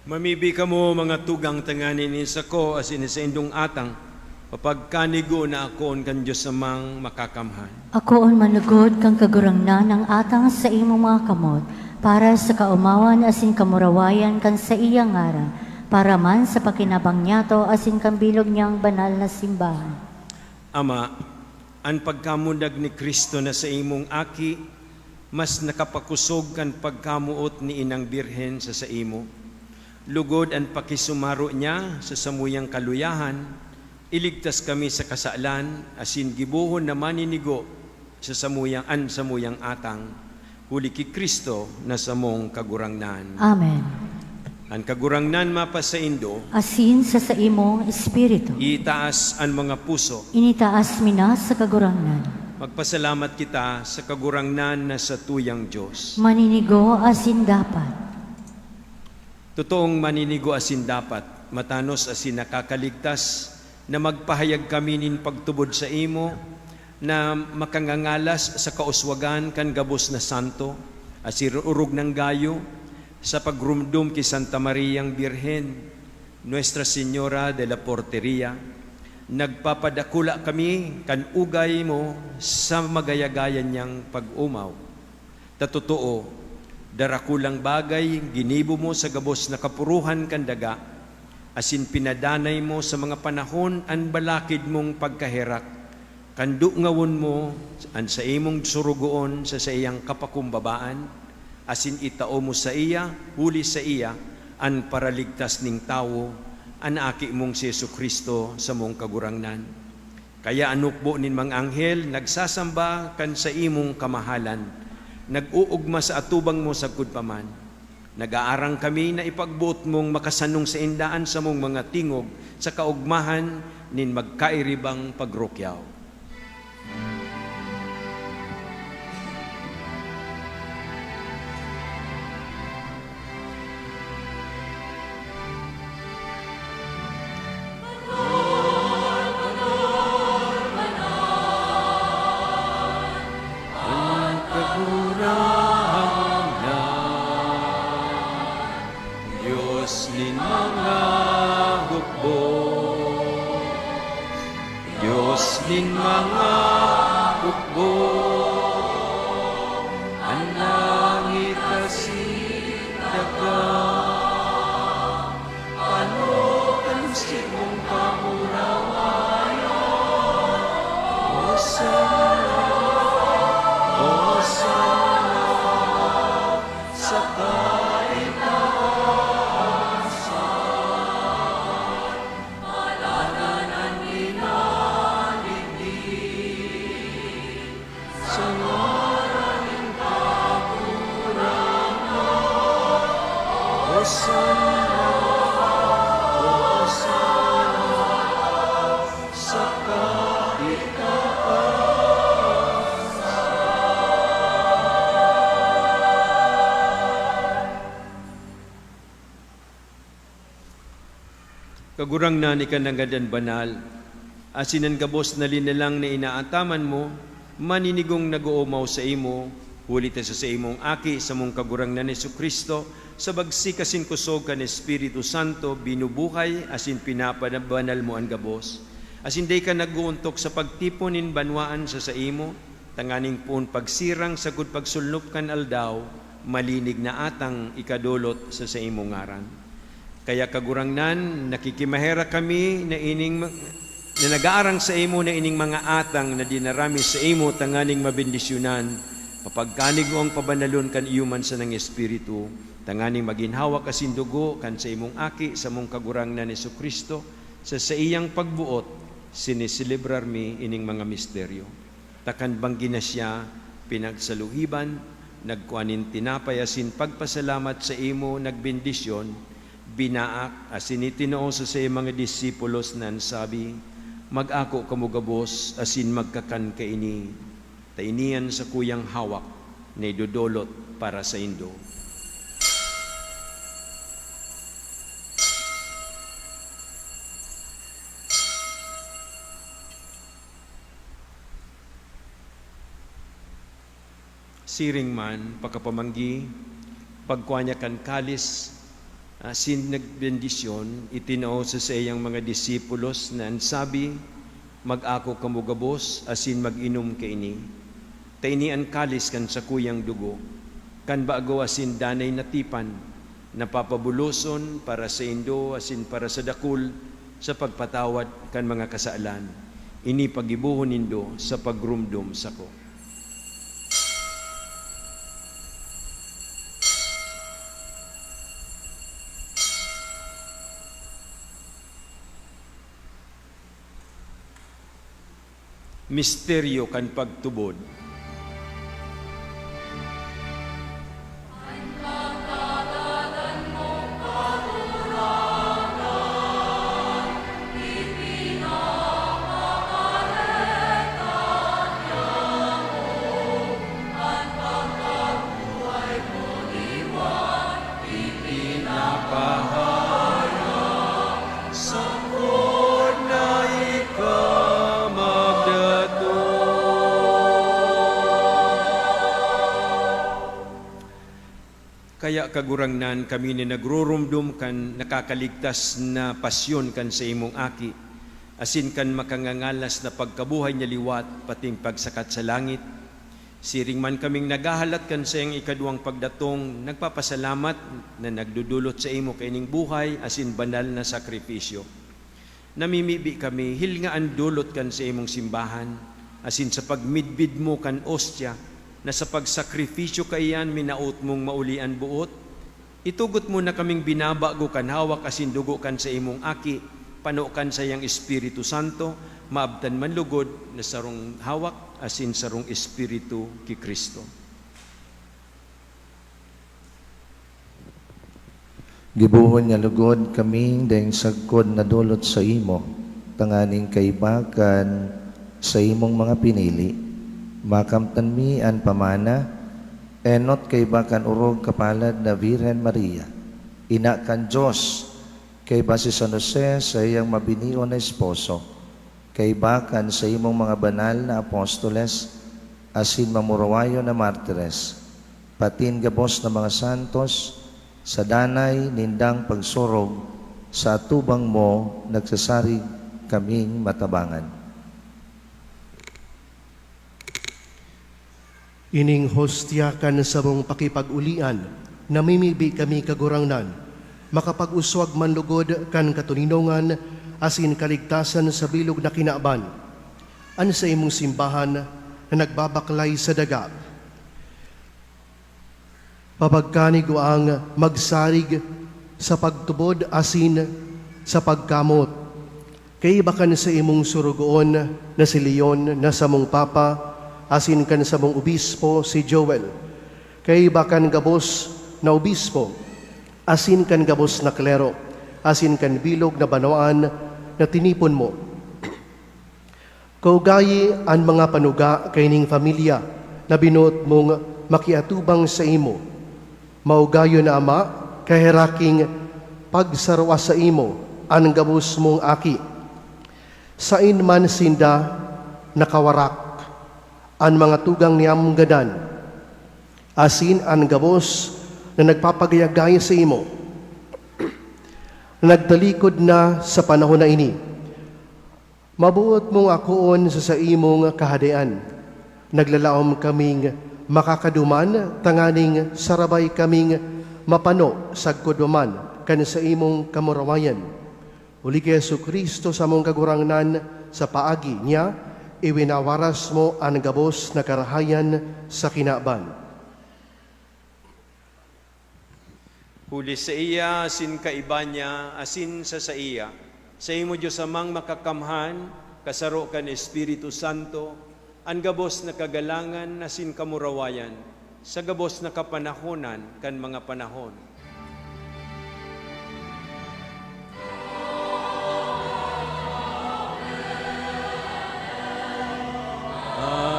Mamibi kamo, mga tugang, tanganing nin sako asin saindong atang, papagkanigo na akoon kan Dios Amang Makakamhan. Akoon manugod kan Kagurangnan an atang sa imong mga kamot, para sa kaomawan asin kamurawayan kan saiyang ngaran, para man sa pakinabang niyato asin kan bilog niyang banal na simbahan. Ama, an pagkamundag ni Cristo na saimong Aki, mas nakapakosog kan pagkamoot ni Inang Birhen sa saimo. Lugod an pakisumaro niya sa samuyang kaluyahan, iligtas kami sa kasalan asin gibohon na maninigo sa samuyang, an samuyang atang, huli ki Cristo na samong Kagurangnan. Amen. An Kagurangnan mapasaindo. Asin sa saimong espiritu. Itaas an mga puso. Initaas mi na sa Kagurangnan. Magpasalamat kita sa Kagurangnan na satuyang Dios. Maninigo asin dapat. Totoong maninigo asin dapat, matanos asin nakakaligtas, na magpahayag kami nin pagtubod saimo, na makangangalas sa kauswagan kan gabos na santo, asin orog nang gayo, sa pagromdom ki Santa Mariang Birhen, Nuestra Señora de la Porteria. Nagpapadakula kami kan ugay mo sa magayagayan niyang pag-omaw. Ta totoo, darakulang bagay ginibo mo sa gabos na kapuruhan kan daga, asin pinadanay mo sa mga panahon an balakid mong pagkaherak, kan dungawon mo an saimong sorogoon sa saiyang kapakumbabaan, asin itao mo saiya, huli saiya, an Paraligtas nin tawo, an Aki mong si Jesu-Cristo, samong Kagurangnan. Kaya an hukbo nin mga anghel nagsasamba kan saimong kamahalan, nag-oogma sa atubang mo sagkod pa man. Nag-aarang kami na ipagboot mong makasanong sainda an samong mga tingog sa kaogmahan nin magkairibang pagrukyaw. An Kagurangnan, Dios nin mga hukbo, Dios nin mga hukbo, an langit asin daga. Ano kan simong kamurawayan? Hosanna, Hosanna, sa kaitaasan. Maladan an minaligdi. Sa ngaran nin Kagurangnan, Hosanna, Hosanna, sa kaitaasan. Kagurangnan, ika na ngadan banal, asin an gabos na linalang na inaataman mo, maninigong nag-oomaw saimo, huli ta sa saimong Aki, samong Kagurangnan Jesu-Cristo, sa bagsik asin kusog kan Espiritu Santo, binubuhay asin pinapabanal mo an gabos. Asin dai ka nag-oontok sa pagtipon nin banwaan sa saimo, tanganing poon pagsirang sagkod pagsulnop kan aldaw, malinig na atang ikadolot sa saimong ngaran. Kaya, Kagurangnan, nakikimaherak kami na ining ma-, na nag-aarang saimo na ining mga atang na dinara mi saimo tanganing mabendisyonan, papagkanigoang pabanalon kan iyo man sanang Espiritu, tanganing magin hawak asin dugo kan saimong Aki, samong Kagurangnan Jesu-Cristo, sa saiyang pagboot, siniselebrar mi ining mga misteryo. Ta kan banggi na siya pinagsaluhiban, nagkua nin tinapay asin pagpasalamat saimo, nagbendisyon, binaak, asin itinao sa saiyang mga disipulos na an sabi, "Mag-ako kamo gabos asin magkakan kaini, ta ini an sakuyang hawak na idodolot para saindo." Siring man, pakapamanggi, pagkua niya kan kalis, Asin nagbendisyon, itinao sa saiyang mga disipulos na an sabi, "Mag-ako kamo gabos asin mag-inom kaini. Ta ini an kalis kan sakuyang dugo, kan bago asin danay na tipan, na papabuloson para saindo asin para sa dakul sa pagpatawad kan mga kasalan. Ini paggibohon nindo sa pagromdom sako." Misteryo kan pagtubod. Pahayag, sangkod na ika magdatong. Kaya, Kagurangnan, kami na nagrurumdom kan nakakaligtas na pasyon kan saimong Aki, asin kan makangangalas na pagkabuhay niya liwat, pating pagsakat sa langit, siring man kaming naghahalat kan saiyang ikaduwang pagdatong, nagpapasalamat na nagdodolot saimo kaining buhay asin banal na sakripisyo. Namimibi kami, hilnga an dolot kan saimong simbahan, asin sa pagmidbid mo kan ostya, na sa pagsakripisyo kaiyan minaot mong mauli an boot, itugot mo na kaming binabago kan hawak asin dugo kan saimong Aki, pano kan saiyang Espiritu Santo, maabtan man lugod na sarong hawak asin sarong Espiritu ki Cristo. Gibohon niya lugod kaming daing sagkod na dolot saimo, tanganing kaiba kan saimong mga pinili, makamtan mi an pamana, enot kaiba kan orog kapalad na Birhen Maria, ina kan Dios, kaiba si San Jose, saiyang mabinion na esposo, kaiba kan saimong mga banal na apostoles asin mamurawayon na martires, patin gabos na mga santos, sa danay nindang pagsurog sa atubang mo nagsasarig kaming matabangan. Ining hostya kan samong pakipag-olian, namimibi kami, Kagurangnan, makapag-uswag man lugod kan katoninongan asin kaligtasan sa bilog na kinaban, an saimong simbahan na nagbabaklay sa daga. Papagkanigwaang magsarig sa pagtubod asin sa pagkamot, kaiba kan saimong sorogoon na si Leon na samong Papa, asin kan samong obispo si Joel, kaiba kan gabos na obispo, asin kan gabos na klero, asin kan bilog na banwaan na tinipon mo. Kaugayi an mga panuga kaining pamilya na binoot mong makiatubang saimo. Maugayon na, Ama, kaheraking pagsarua saimo an gabos mong aki. Saen man sinda nakawarak, an mga tugang niyam gadan, asin an gabos na nagpapagayagay saimo, na nagtalikod na sa panahon na ini. Maboot mong akoon sa saimong Kahadean. Naglalaom kaming makakaduman tanganing sarabay kaming mapano sagkod pa man kan saimong kamurawayan. Huli ki Jesu-Cristo, samong Kagurangnan, sa paagi niya, iwinawaras mo an gabos na karahayan sa kinaban. Huli saiya, asin kaiba niya, asin sa saiya, saimo, Dios Amang makakamhan, kasaro kan Espiritu Santo, an gabos na kagalangan asin kamurawayan, sa gabos na kapanahonan kan mga panahon. Amen.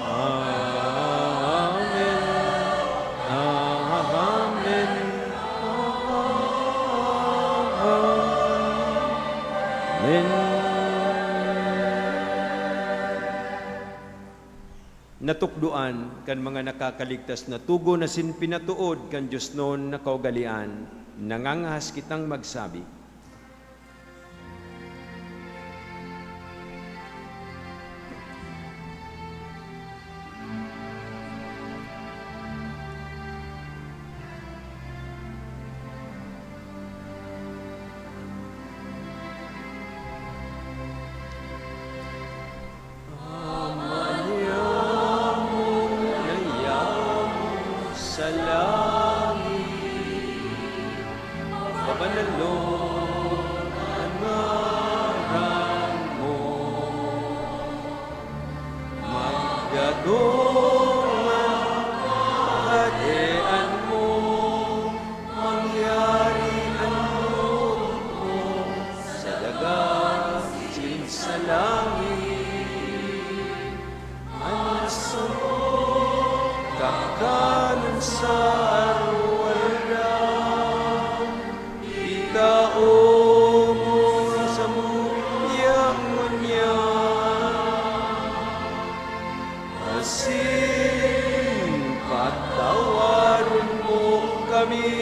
Amen. Amen. Amen. Natukdoan kan mga nakakaligtas na togon asin pinatood kan diosnon na kaugalean, nangangahas kitang magsabi. Ama niamo na yaon sa langit, mabanalon an ngaran mo. Magdatong an kahadean mo, mangyari an boot mo sa daga asin sa langit. An samong kakanon sa aroaldaw, itao mo samuya ngunyan, asin patawaron mo kami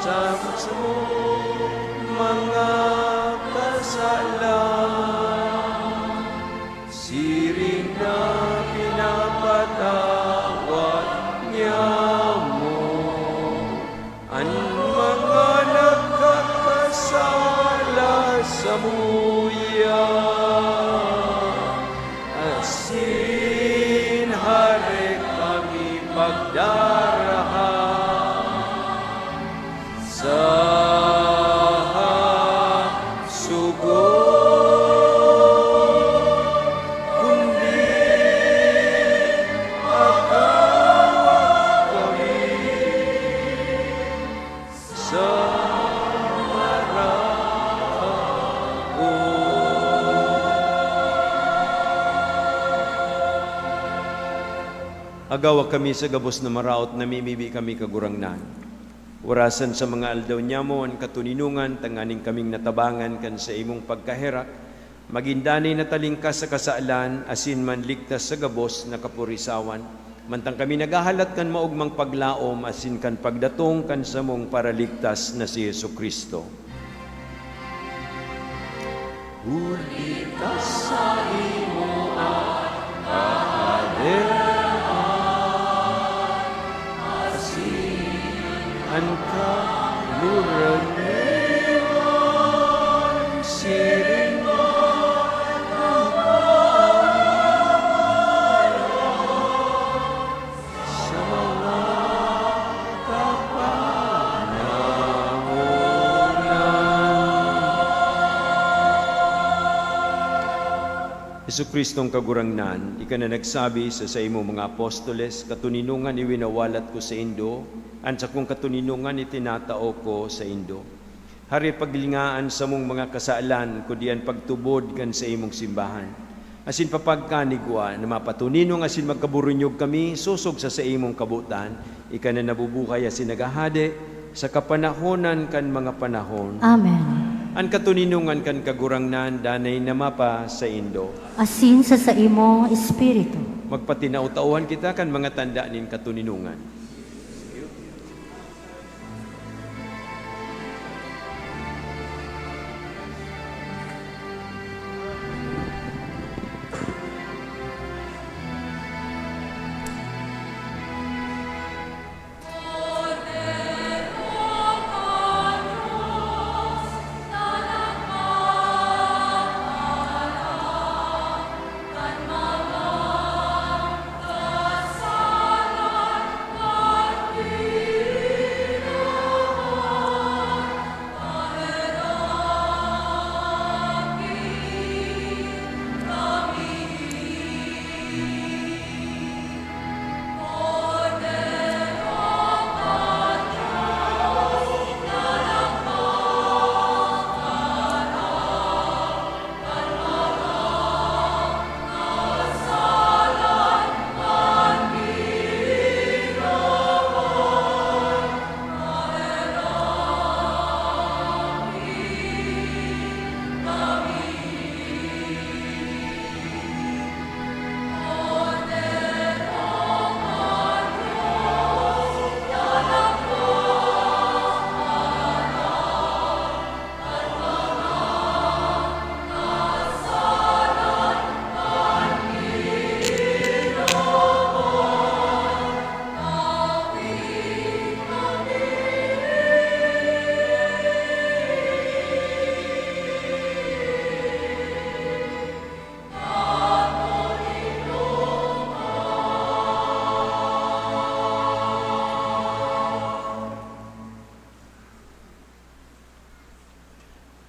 sa samong mga kasalan, siring na pinapatawad niamo an mga nakakasala samuya, asin hare kami pagdarahan sa sugot, kundi pagkawa kami sa maraot. Agawa kami sa gabos na maraot, namimibi kami, Kagurangnan. Warasan sa mga aldaw niamo an katoninongan, tanganing kaming natabangan kan saimong pagkaherak, magin danay na talingkas sa kasalan asin manligtas sa gabos na kapurisawan, mantang kami naghahalat kan maogmang paglaom asin kan pagdatong kan samong Paraligtas na si Jesu-Cristo. Huli ta saimo an kahadean, asin an kagurangnan, siring man an paglaom sa mga kapanahonan. Jesu-Cristong Kagurangnan, ika na nagsabi sa saimong mga apostoles, "Katoninongan iwinawalat ko saindo an sakong katoninongan itinatao ko saindo." Hare paglinga an samong mga kasalan, kundi an pagtubod kan saimong simbahan. Asin papagkanigwa na mapatoninong asin magkaburunyog kami sosog sa saimong kabotan, ika na nabubuhay asin naghahade sa kapanahonan kan mga panahon. Amen. An katoninongan kan Kagurangnan danay na mapasaindo. Asin sa saimong espiritu. Magpatinao-taohan kita kan mga tanda nin katoninongan.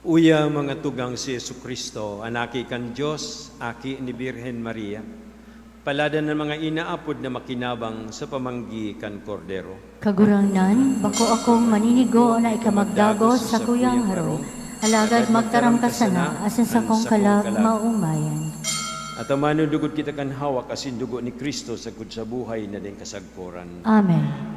Uya, mga tugang, si Jesu-Cristo, an Aki kan Dios, Aki ni Birhen Maria. Paladan an mga inaapod na makinabang sa pamanggi kan Kordero. Kagurangnan, bako akong maninigo na ika magdagos sa kuyang harong, alagad magtaram ka sana asin sakong kalag maomayan. At amano, dugod kita kan hawak asin dugo ni Cristo sagkod sa buhay na daing kasagkoran. Amen.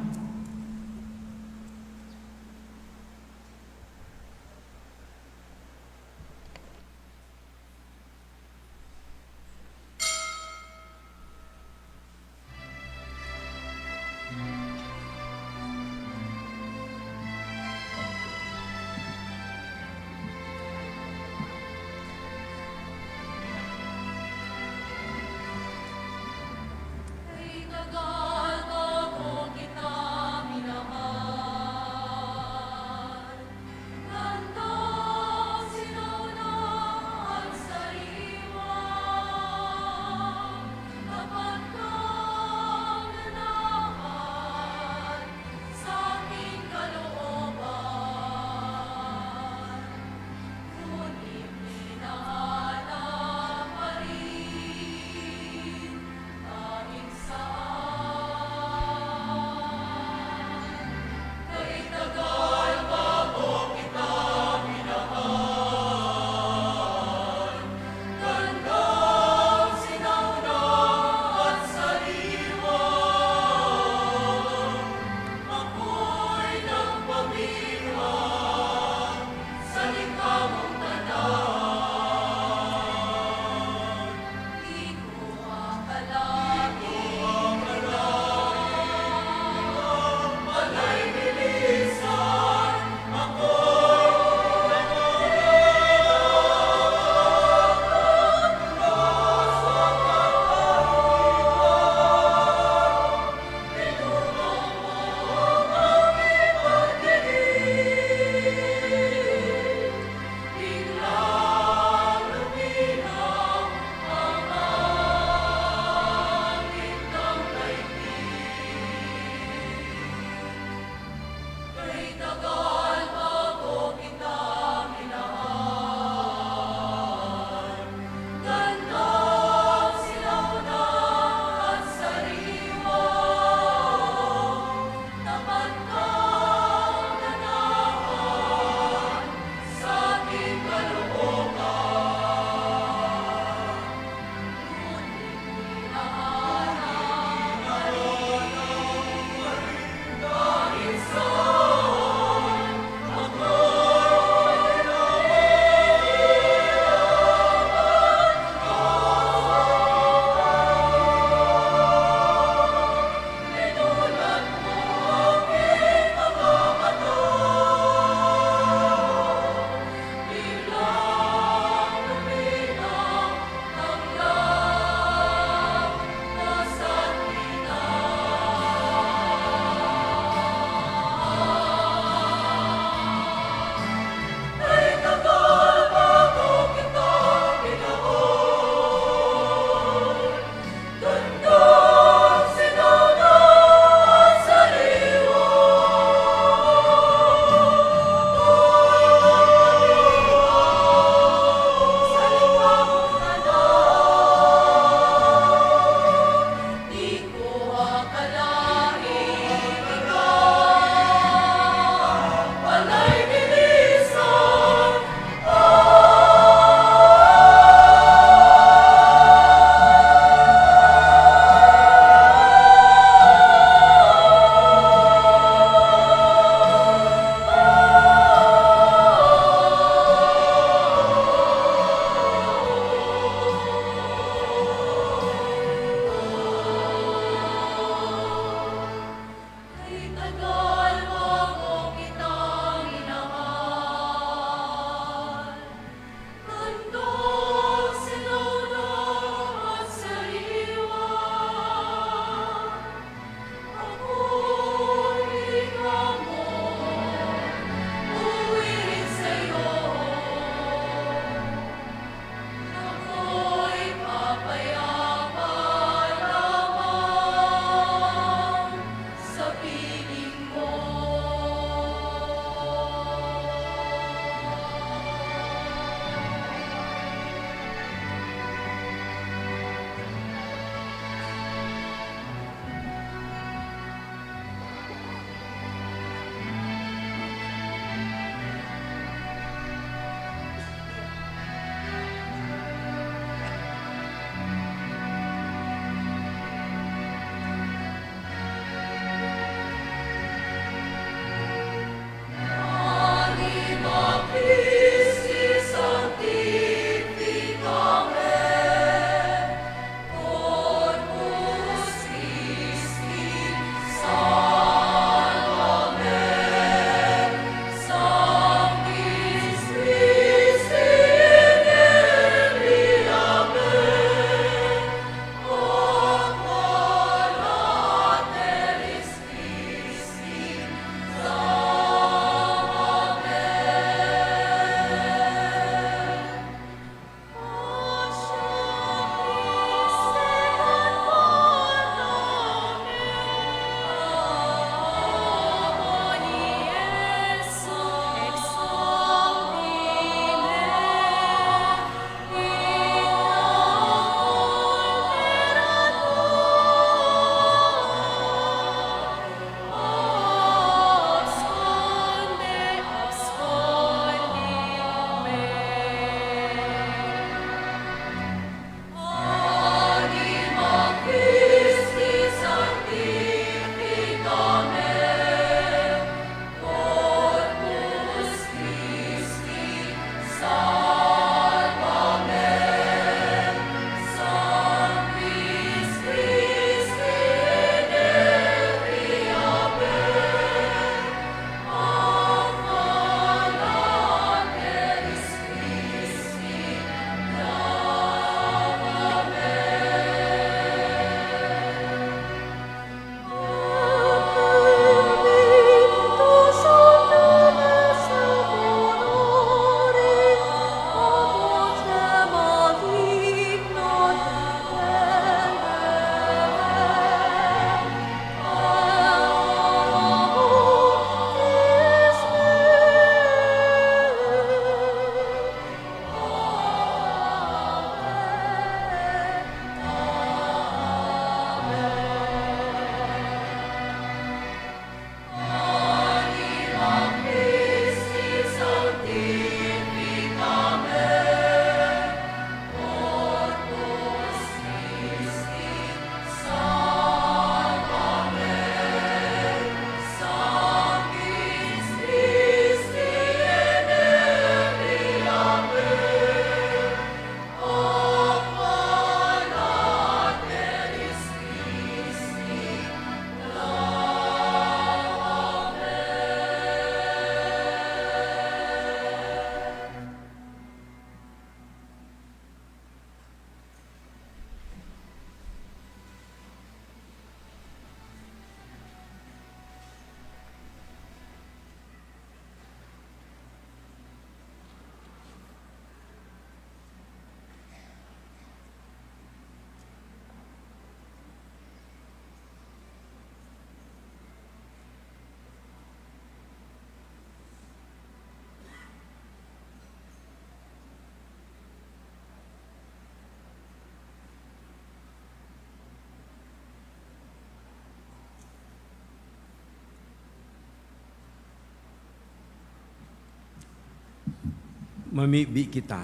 Mamibi kita.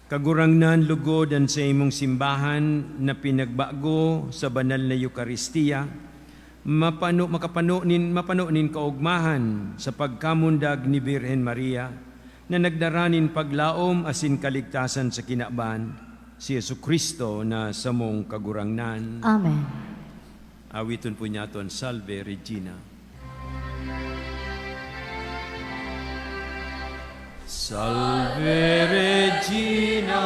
Kagurangnan, lugod an saimong simbahan na pinagbago sa banal na Eukaristia, mapano, makapano nin, mapano nin kaogmahan sa pagkamundag ni Birhen Maria na nagdara nin paglaom asin kaligtasan sa kinaban, si Jesu-Cristo na samong Kagurangnan. Amen. Awiton po niyato an Salve Regina. Salve Regina.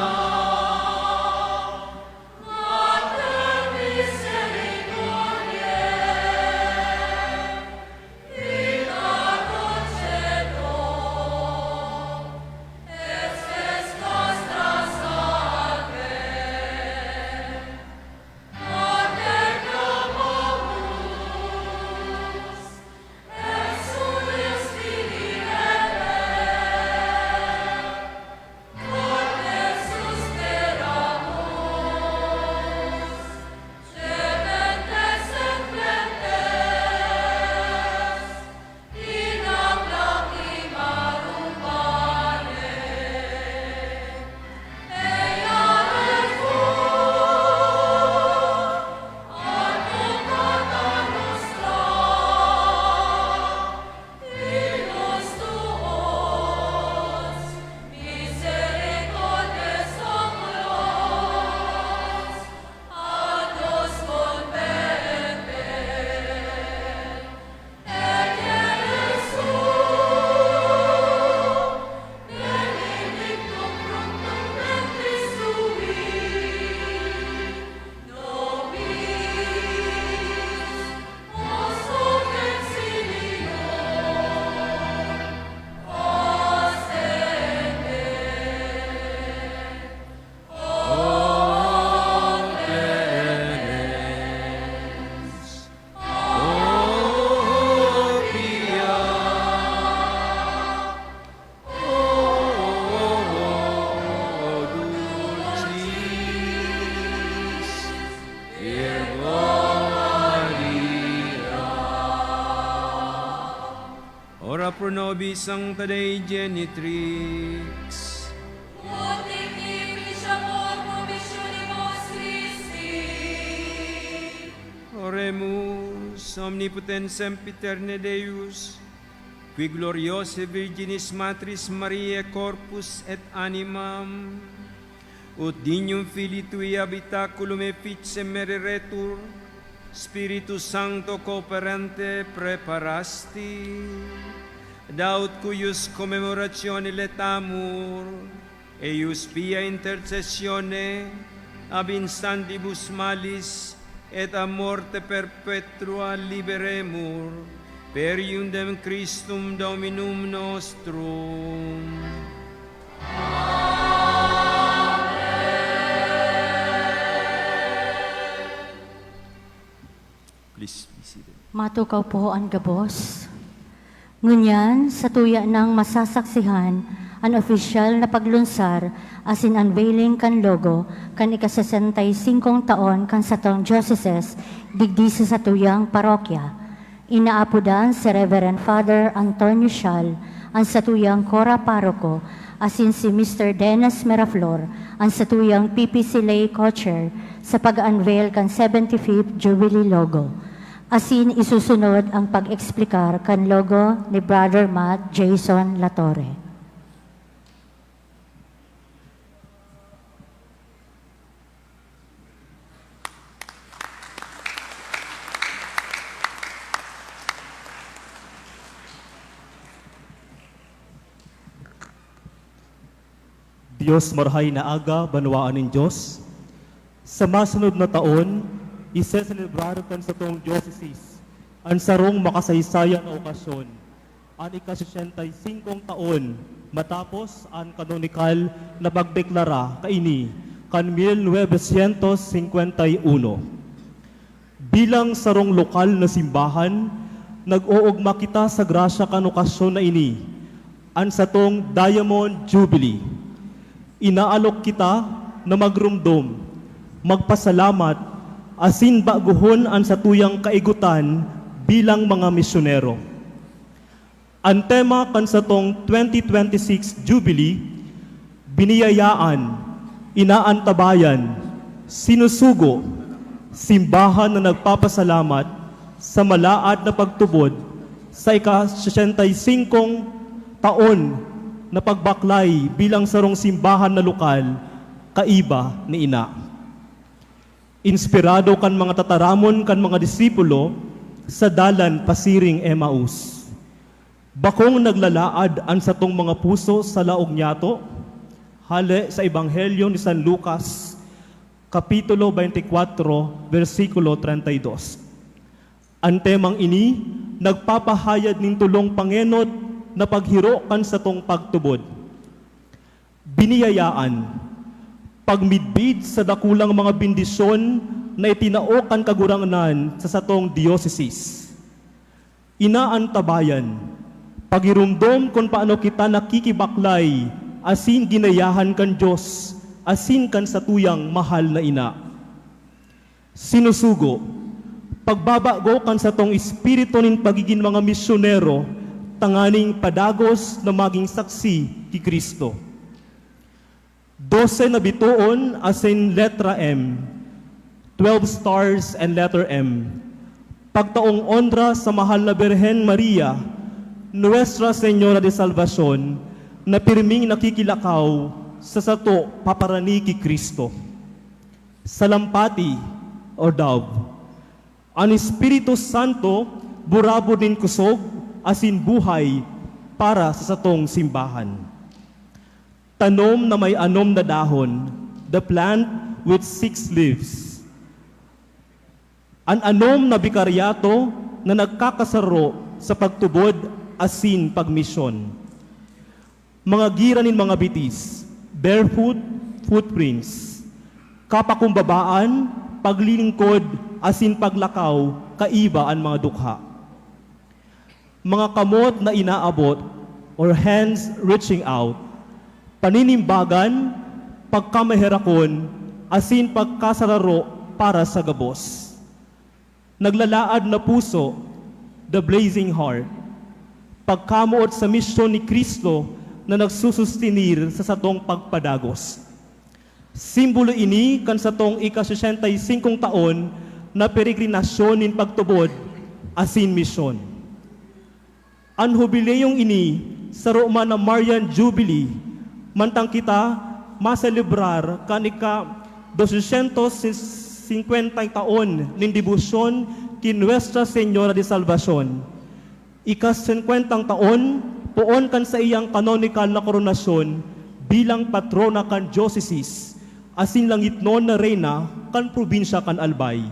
Ora pro nobis, Sancta Dei Genitrix. Ut dignifici amor promissionibus Christi. Oremus. Omnipotens sempiterne Deus, qui gloriose Virginis Matris Mariae corpus et animam, ut dignum Filii tui habitaculum efficem mereretur, Spiritu Sancto cooperante preparasti, da ut cuius commemoratione laetamur, eius via intercessione ab instantibus malis et a morte perpetua liberemur, per iundem Christum Dominum nostrum. Please be seated. Matukaw po an gabos. Ngunyan, satuya nang masasaksihan an opisyal na paglunsar asin unveiling kan logo kan ika-sesenta y singkong taon kan satong dioceses digdi sa satuyang parokya. Inaapodan si Reverend Father Antonio Sial, an satuyang Cora Paroko, asin si Mister Dennis Miraflor, an satuyang P P C lay co-chair, sa pag-unveil kan seventy-fifth Jubilee logo. Asin isusunod ang pag-eksplikar kan logo ni Brother Matt Jason Latore. Dios, marahay na aga, banwaan nin Dios. Sa masunod na taon, iseselebrar kan satong diocese an sarong makasaysayan na okasyon, an ika-sesenta y singkong taon matapos an kanonikal na pagdeklara kaini kan mil novecientos singkwenta y uno. Bilang sarong lokal na simbahan, nag-oogma kita sa grasya kan okasyon na ini, an satong Diamond Jubilee. Inaalok kita na magromdom, magpasalamat, asin bagohon an satuyang kaigotan bilang mga misyonero. An tema kan satong twenty twenty-six Jubilee, biniyayaan, inaantabayan, sinusugo, simbahan na nagpapasalamat sa malaad na pagtubod sa ika-sesenta y singkong taon na pagbaklay bilang sarong simbahan na lokal kaiba ni Ina. Inspirado kan mga tataramon kan mga disipulo sa dalan pasiring Emaus. Bakong naglalaad an satong mga puso sa laog niyato? Hale sa Ebanghelyo ni San Lucas, Kapitulo twenty-four, bersikulo treinta y dos. An temang ini nagpapahayad nin tolong pangenot na paghiro kan satong pagtubod. Biniyayaan, pagmidbid sa dakulang mga bendisyon na itinao kan Kagurangnan sa satong dioceses. Inaantabayan, pagiromdom kun paano kita nakikibaklay asin ginayahan kan Dios asin kan satuyang mahal na Ina. Sinusugo, pagbabago kan satong espiritu nin pagigin mga misyonero tanganing padagos na magin saksi ki Cristo. Dose na bitoon asin letra M, twelve stars and letter M. Pagtaong onra sa mahal na Birhen Maria, Nuestra Señora de Salvacion, na pirming nakikilakaw sa sato paparani ki Cristo. Salampati or dove. An Espiritu Santo burabod nin kosog asin buhay para sa satong simbahan. Tanom na may anom na dahon, the plant with six leaves. An anom na bikaryato na nagkakasaro sa pagtubod asin pagmisyon. Mga gira nin mga bitis, barefoot footprints, kapakumbabaan, paglilingkod, asin paglakaw, kaiba an mga dukha. Mga kamot na inaabot, or hands reaching out, paninimbagan, pagkamaherakon, asin pagkasararo para sa gabos. Naglalaad na puso, the blazing heart, pagkamoot sa misyon ni Cristo na nagsusustenir sa satong pagpadagos. Simbolo ini kan satong ika-sesenta y singkong taon na peregrinasyon nin pagtubod asin misyon. An hubileyong ini saro man na Marian Jubilee, mantang kita maselebrar kan ika-dosesyentos singkwenta taon nin debosyon ki Nuestra Señora de Salvacion. Ika-singkwentang taon poon kan saiyang kanonikal na koronasyon bilang patrona kan dioceses asin langitnon na reyna kan probinsya kan Albay.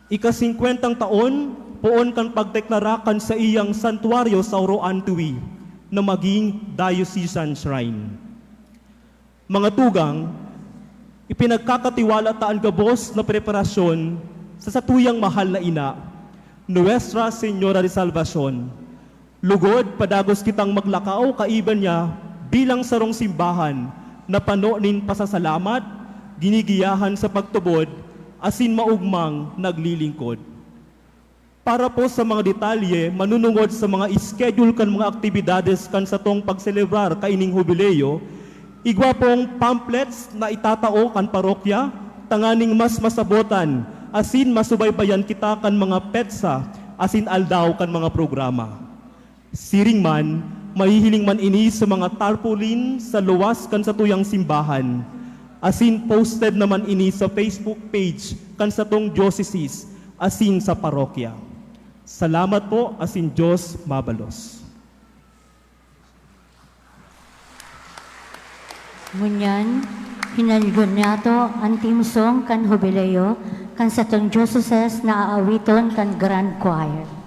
Ika-singkwentang taon poon kan pagdeklara kan saiyang santuaryo sa Oro-Antoue na magin diocesan shrine. Mga tugang, ipinagkakatiwala ta an gabos na preparasyon sa satuyang mahal na ina, Nuestra Señora de Salvacion. Lugod, padagos kitang maglakaw kaiba niya bilang sarong simbahan na pano nin pasasalamat, ginigiyahan sa pagtubod, asin maogmang naglilingkod. Para po sa mga detalye manunungod sa mga schedule kan mga aktibidades kan satong pagselebrar kaining hubileyo, igwa pong pamphlets na itatao kan parokya tanganing mas masabotan asin masubaybayan kita kan mga petsa asin aldaw kan mga programa. Siring man, mahihiling man ini sa mga tarpaulin sa luwas kan satuyang simbahan, asin posted naman ini sa Facebook page kan satong diocese asin sa parokya. Salamat po, asin Diyos mabalos. Ngunyan, hinalgon niyato an theme song kan Hubileo kan satong diocese na aawiton kan Grand Choir.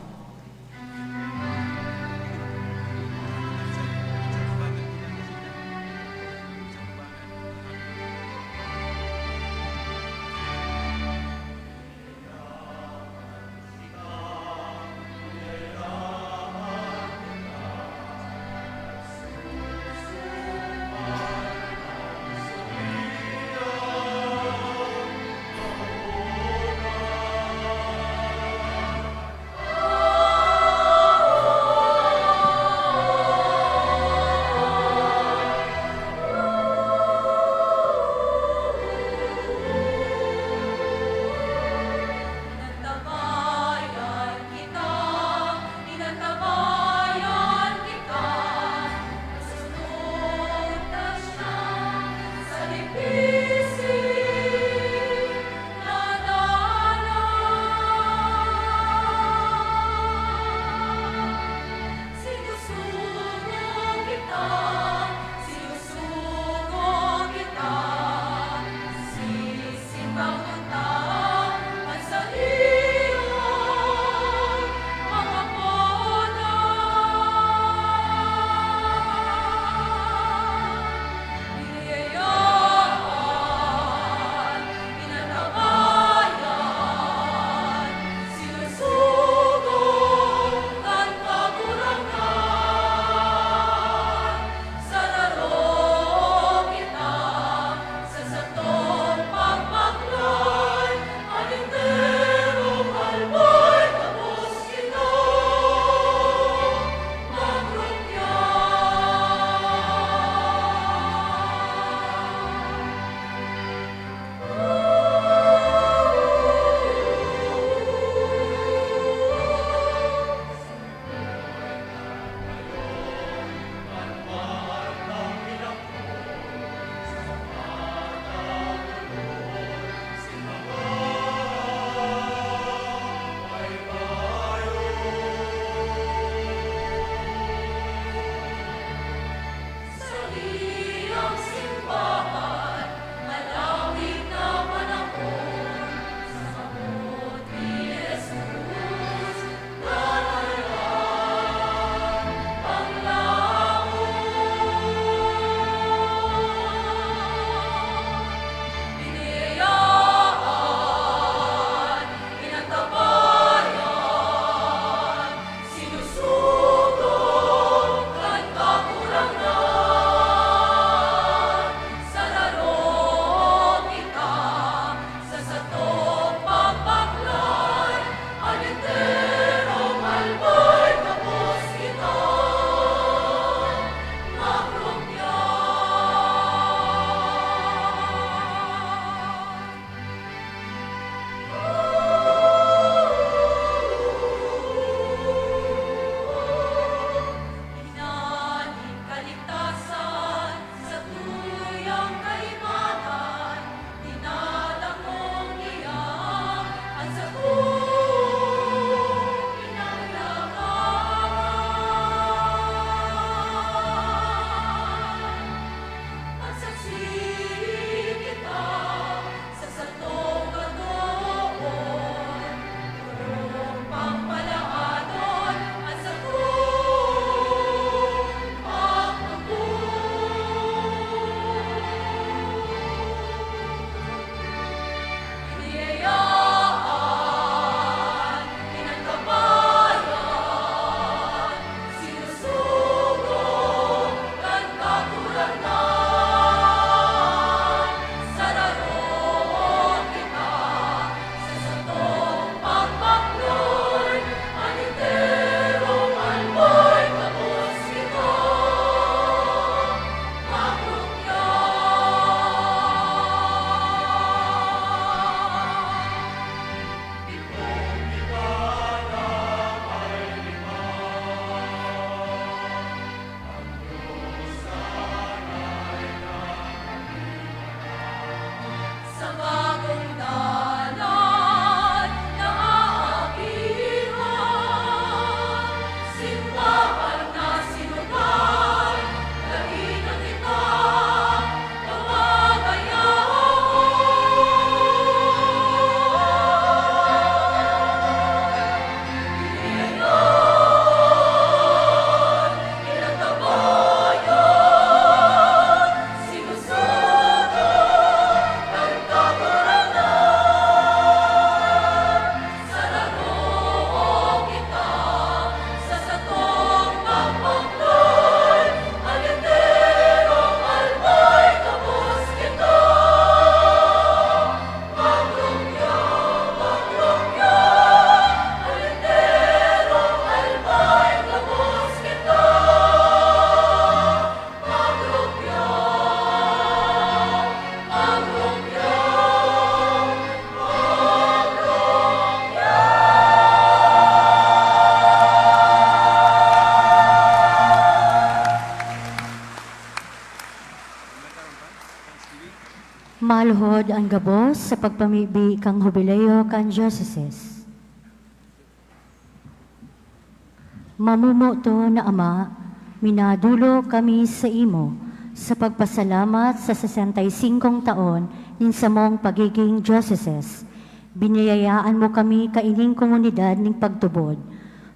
Hod an gabos sa pagpamibi kan Hubileo kan Dioceses. Mamomoto na Ama, minadolok kami saimo sa pagpasalamat sa sesenta y singkong taon nin samong pagigin dioceses. Biniyayaan mo kami kaining komunidad nin pagtubod.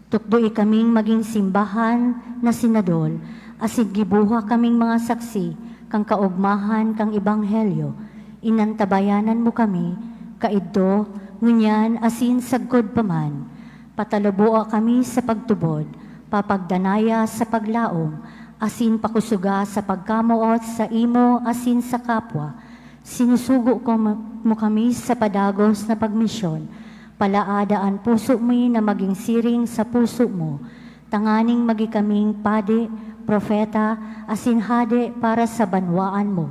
Tukdoe kaming magin simbahan na sinadol, asin gibuha kaming mga saksi kan kaogmahan kan Ebanghelyo. Inantabayanan mo kami, kaidto, ngunyan, asin sagkod pa man. Pataluboa kami sa pagtubod, papagdanaya sa paglaom, asin pakusoga sa pagkamoot saimo asin sa kapwa. Sinusugo ko mo, mo kami sa padagos na pagmisyon. Palaada an puso mi na magin siring sa puso mo, tanganing magi kaming padi, propeta, asin hade para sa banwaan mo.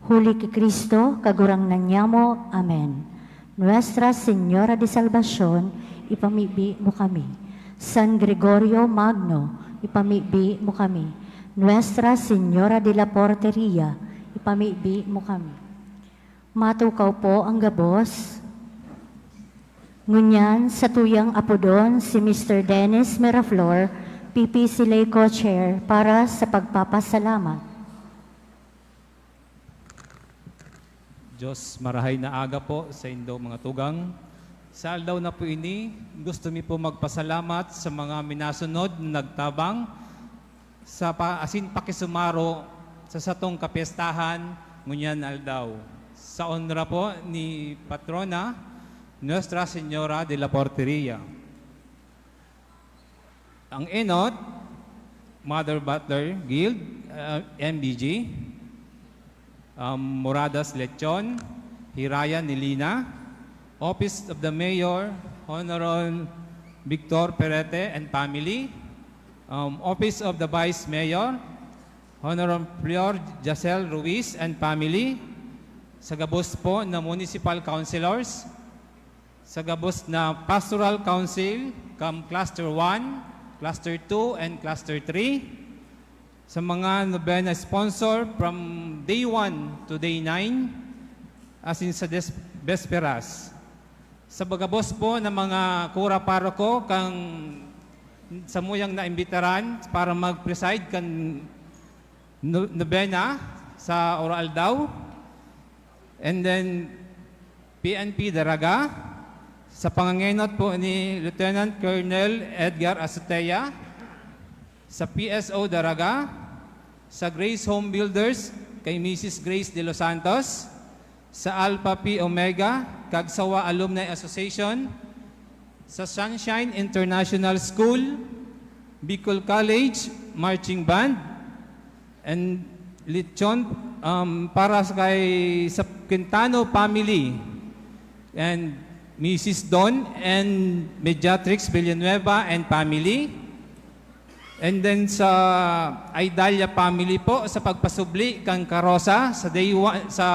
Huli ki Cristo, Kagurangnan nyamo. Amen. Nuestra Señora de Salvacion, ipamibi mo kami. San Gregorio Magno, ipamibi mo kami. Nuestra Señora de la Porteria, ipamibi mo kami. Matukaw po ang gabos. Ngunyan, satuyang apodon si Mister Dennis Miraflor, P P C Lay Co-Chair, para sa pagpapasalamat. Diyos, marahay na aga po sa indo mga tugang. Sa aldaw na po ini, gusto mi po magpasalamat sa mga minasunod na nagtabang sa pa-, asin pakisumaro sa satong kapyestahan ngunyan na aldaw. Sa onra po ni Patrona, Nuestra Señora de la Porteria. Ang enot, Mother Butler Guild, uh, M B G, um, Moradas Lechon, Hiraya Nilina, Office of the Mayor, Honorable Victor Perete and family, um, Office of the Vice Mayor, Honorable Flor Jacel Ruiz and family, sa gabos po na municipal councilors, sa gabos na Pastoral Council, kam Cluster one, Cluster two, and Cluster three, sa mga nobena sponsor from day one to day nine, asin sa des-, Besperas. Sa gabos po na mga kura paroko kang samuyang naimbitaran para mag-preside kan no-, nobena sa Oro-Aldaw. And then, P N P Daraga, sa pangangenot po ni Lieutenant Colonel Edgar Azotea, sa P S O Daraga, sa Grace Home Builders kay Missus Grace De Los Santos, sa Alpha Phi Omega Kagsawa Alumni Association, sa Sunshine International School, Bicol College Marching Band, and lechon, um, para sa kay, sa Quintano family, and Missus Don and Mediatrix Villanueva and family. And then sa Aidalia family po, sa pagpasubli kan karosa sa day one, sa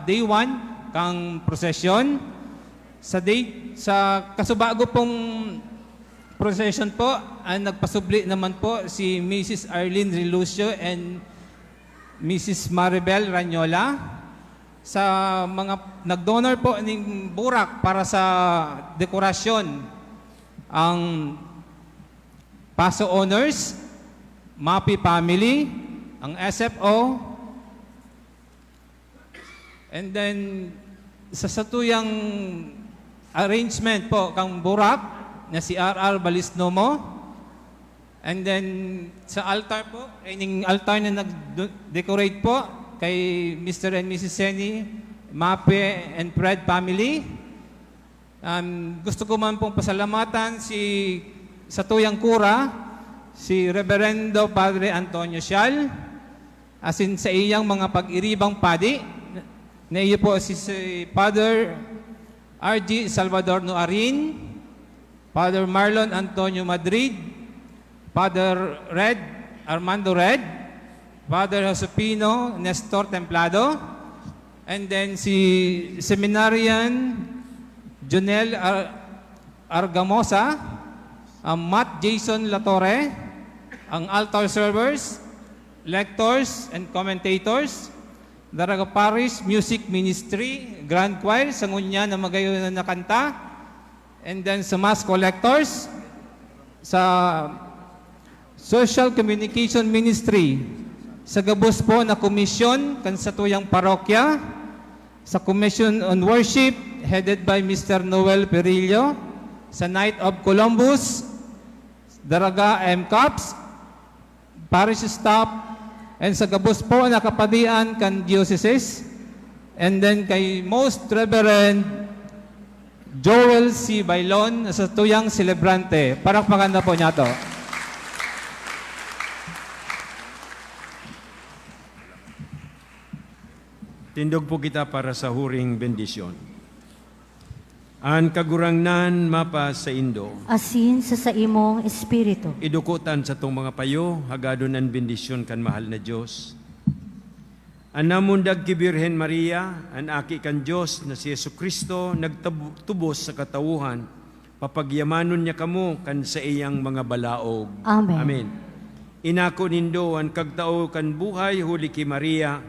day one kang prosesyon. Sa day, sa kasubago pong procession po, ang nagpasubli naman po si Missus Arlene Relucio and Missus Maribel Ranyola. Sa mga nag-donor po ning burak para sa dekorasyon, ang Paso Honors, Mapi family, ang S F O, and then sa satuyang arrangement po kang burak na si R R Balisnomo, and then sa altar po, ining altar na nag-decorate po kay Mister and Missus Seni, Mape and Fred family. Um, gusto ko man pong pasalamatan si satuyang kura, si Reverendo Padre Antonio Sial, asin sa iyang mga pag-iribang padi, na iyo po si, si Father R G Salvador Noarin, Father Marlon Antonio Madrid, Father Red, Armando Red, Father Josefino Nestor Templado, and then si Seminarian Jonel Ar-, Argamosa, ang Matt Jason Latorre, ang altar servers, lectors, and commentators, Daraga Parish Music Ministry, Grand Choir, sa ngunyan na magayon na kanta. And then sa mass collectors, sa Social Communication Ministry, sa gabos po na komisyon kan satuyang parokya, sa Commission on Worship, headed by Mister Noel Perillo, sa Knight of Columbus, Daraga M Cops, parish staff, and sa gabos po na kapadian kan diocese, and then kay Most Reverend Joel C. Bailon na satuyang selebrante. Palakpakan na po niyato. Tindog po kita para sa huring bendisyon. An Kagurangnan mapasaindo. Asin sa saimong espiritu. Iduko ta an satong mga payo, hagadon an bendisyon kan mahal na Dios. An namundag ki Birhen Maria, an Aki kan Dios na si Jesu-Cristo, nagtub-, tubos sa katawohan, papagyamanon niya kamo kan saiyang mga balaog. Amen. Amen. Inako nindo an kagtao kan buhay huli ki Maria,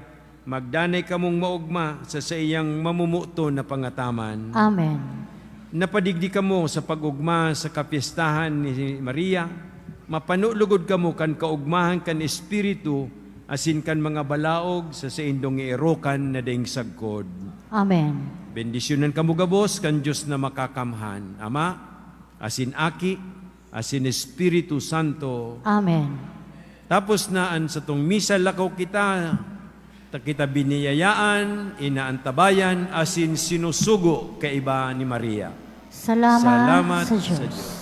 magdanay kamong maogma sa saiyang mamomoton na pangataman. Amen. Napadigdi kamo sa pag-ogma sa kapyestahan ni Maria, mapano lugod kamo kan kaogmahan kan Espiritu asin kan mga balaog sa saindong erokan na daing sagkod. Amen. Bendisyonan kamo gabos kan Dios na Makakamhan, Ama, asin Aki, asin Espiritu Santo. Amen. Tapos na an satong misa, lakaw kita, ta kita biniyayaan, inaantabayan, asin sinusugo kaiba ni Maria. Salamat Salamat sa sa Diyos. Diyos.